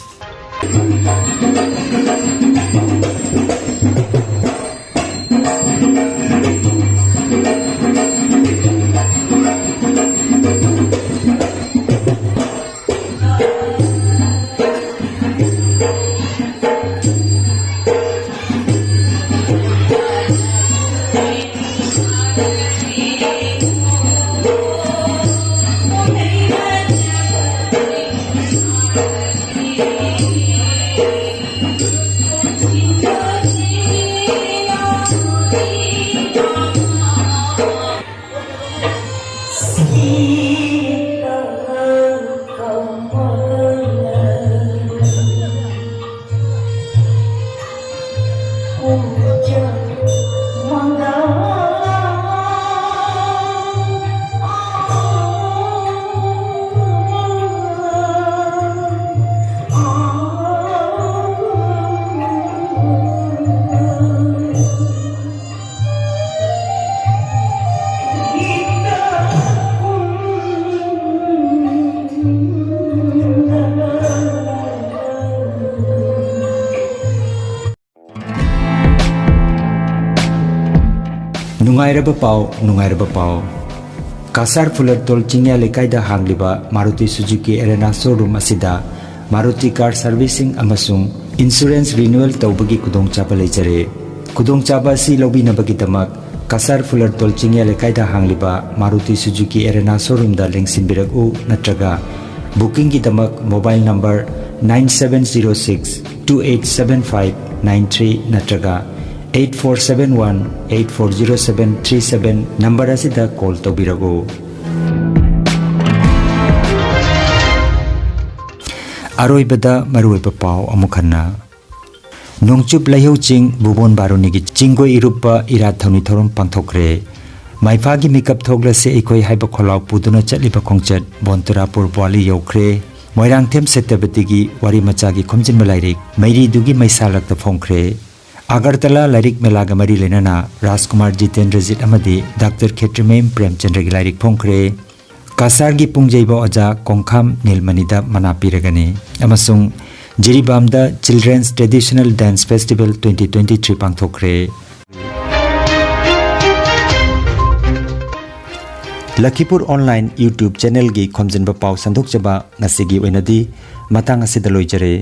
ꯅꯨꯡꯉꯥꯏꯔꯕ ꯄꯥꯎ, ꯅꯨꯡꯉꯥꯏꯔꯕ ꯄꯥꯎ꯫ ꯀꯁꯥꯔ ꯐꯨꯂꯔꯇꯣꯜ ꯆꯤꯡꯌꯥ ꯂꯩꯀꯥꯏꯗ ꯍꯥꯡꯂꯤꯕ ꯃꯥꯔꯨꯇꯤ ꯁꯨꯖꯨꯀꯤ ꯑꯦꯔꯦꯅꯥ ꯁꯣꯔꯨꯝ ꯑꯁꯤꯗ ꯃꯥꯔꯨꯇꯤ ꯀꯥꯔ ꯁꯔꯚꯤꯁꯤꯡ ꯑꯃꯁꯨꯡ ꯏꯟꯁꯨꯔꯦꯟꯁ ꯔꯤꯅ꯭ꯌꯨꯋꯦꯜ ꯇꯧꯕꯒꯤ ꯈꯨꯗꯣꯡꯆꯥꯕ ꯂꯩꯖꯔꯦ꯫ ꯈꯨꯗꯣꯡꯆꯥꯕ ꯑꯁꯤ ꯂꯧꯕꯤꯅꯕꯒꯤꯗꯃꯛ ꯀꯁꯥꯔ ꯐꯨꯂꯔꯇꯣꯜ ꯆꯤꯡꯌꯥ ꯂꯩꯀꯥꯏꯗ ꯍꯥꯡꯂꯤꯕ ꯃꯥꯔꯨꯇꯤ ꯁꯨꯖꯨꯀꯤ ꯑꯦꯔꯦꯅꯥ ꯁꯣꯔꯨꯝꯗ ꯂꯦꯡꯁꯤꯟꯕꯤꯔꯛꯎ ꯅꯠꯇ꯭ꯔꯒ ꯕꯨꯀꯤꯡꯒꯤꯗꯃꯛ mobile number nine seven zero six two eight seven five nine three ꯅꯠꯇ꯭ꯔꯒ eight four seven one eight four zero seven three seven number ꯑꯁꯤꯗ ꯀꯣꯜ ꯇꯧꯕꯤꯔꯛꯎ꯫ ꯑꯔꯣꯏꯕꯗ ꯃꯔꯨꯑꯣꯏꯕ ꯄꯥꯎ ꯑꯃꯨꯛ ꯍꯟꯅ꯫ ꯅꯣꯡꯆꯨꯞ ꯂꯩꯍꯧ ꯆꯤꯡ ꯚꯨꯕꯣꯟ ꯕꯥꯔꯨꯅꯤꯒꯤ ꯆꯤꯡꯒꯣꯏ ꯏꯔꯨꯞꯄ ꯏꯔꯥꯠ ꯊꯧꯅꯤ ꯊꯧꯔꯝ ꯄꯥꯡꯊꯣꯛꯈ꯭ꯔꯦ꯫ ꯃꯩꯐꯥꯒꯤ ꯃꯤꯀꯞ ꯊꯣꯛꯂꯁꯦ ꯑꯩꯈꯣꯏ ꯍꯥꯏꯕ ꯈꯣꯜꯂꯥꯎ ꯄꯨꯗꯨꯅ ꯆꯠꯂꯤꯕ ꯈꯣꯡꯆꯠ ꯕꯣꯟꯇꯨꯔꯥꯄꯨꯔ ꯕ꯭ꯋꯥꯂꯤ ꯌꯧꯈ꯭ꯔꯦ꯫ ꯃꯣꯏꯔꯥꯡꯊꯦꯝ ꯁꯦꯇꯄꯇꯤꯒꯤ ꯋꯥꯔꯤ ꯃꯆꯥꯒꯤ ꯈꯣꯝꯖꯤꯟꯕ ꯂꯥꯏꯔꯤꯛ ꯃꯩꯔꯤꯗꯨꯒꯤ ꯃꯩꯁꯥꯂꯛꯇ ꯐꯣꯡꯈ꯭ꯔꯦ꯫ ꯑꯒꯔꯇꯂꯥ ꯂꯥꯏꯔꯤꯛ ꯃꯦꯂꯥꯒ ꯃꯔꯤ ꯂꯩꯅꯅ ꯔꯥꯖꯀꯨꯃꯥꯔ ꯖꯤꯇꯦꯟꯗ꯭ꯔꯖꯤꯠ ꯑꯃꯗꯤ ꯗꯥꯛꯇꯔ ꯈꯦꯇ꯭ꯔꯤꯃꯌꯨꯝ ꯄ꯭ꯔꯦꯝꯆꯟꯗ꯭ꯔꯒꯤ ꯂꯥꯏꯔꯤꯛ ꯐꯣꯡꯈ꯭ꯔꯦ꯫ ꯀꯁꯥꯔꯒꯤ ꯄꯨꯡꯖꯩꯕ ꯑꯣꯖꯥ ꯀꯣꯡꯈꯥꯝ ꯅꯤꯜꯃꯅꯤꯗ ꯃꯅꯥ ꯄꯤꯔꯒꯅꯤ꯫ ꯑꯃꯁꯨꯡ ꯖꯤꯔꯤꯕꯥꯝꯗ Children's Traditional Dance Festival twenty twenty three ꯄꯥꯡꯊꯣꯛꯈ꯭ꯔꯦ꯫ ꯂꯈꯤꯄꯨꯔ ꯑꯣꯟꯂꯥꯏꯟ YouTube ꯆꯦꯅꯦꯜꯒꯤ ꯈꯣꯝꯖꯤꯟꯕ ꯄꯥꯎ ꯁꯟꯗꯣꯛꯆꯕ ꯉꯁꯤꯒꯤ ꯑꯣꯏꯅꯗꯤ ꯃꯇꯥꯡ ꯑꯁꯤꯗ ꯂꯣꯏꯖꯔꯦ꯫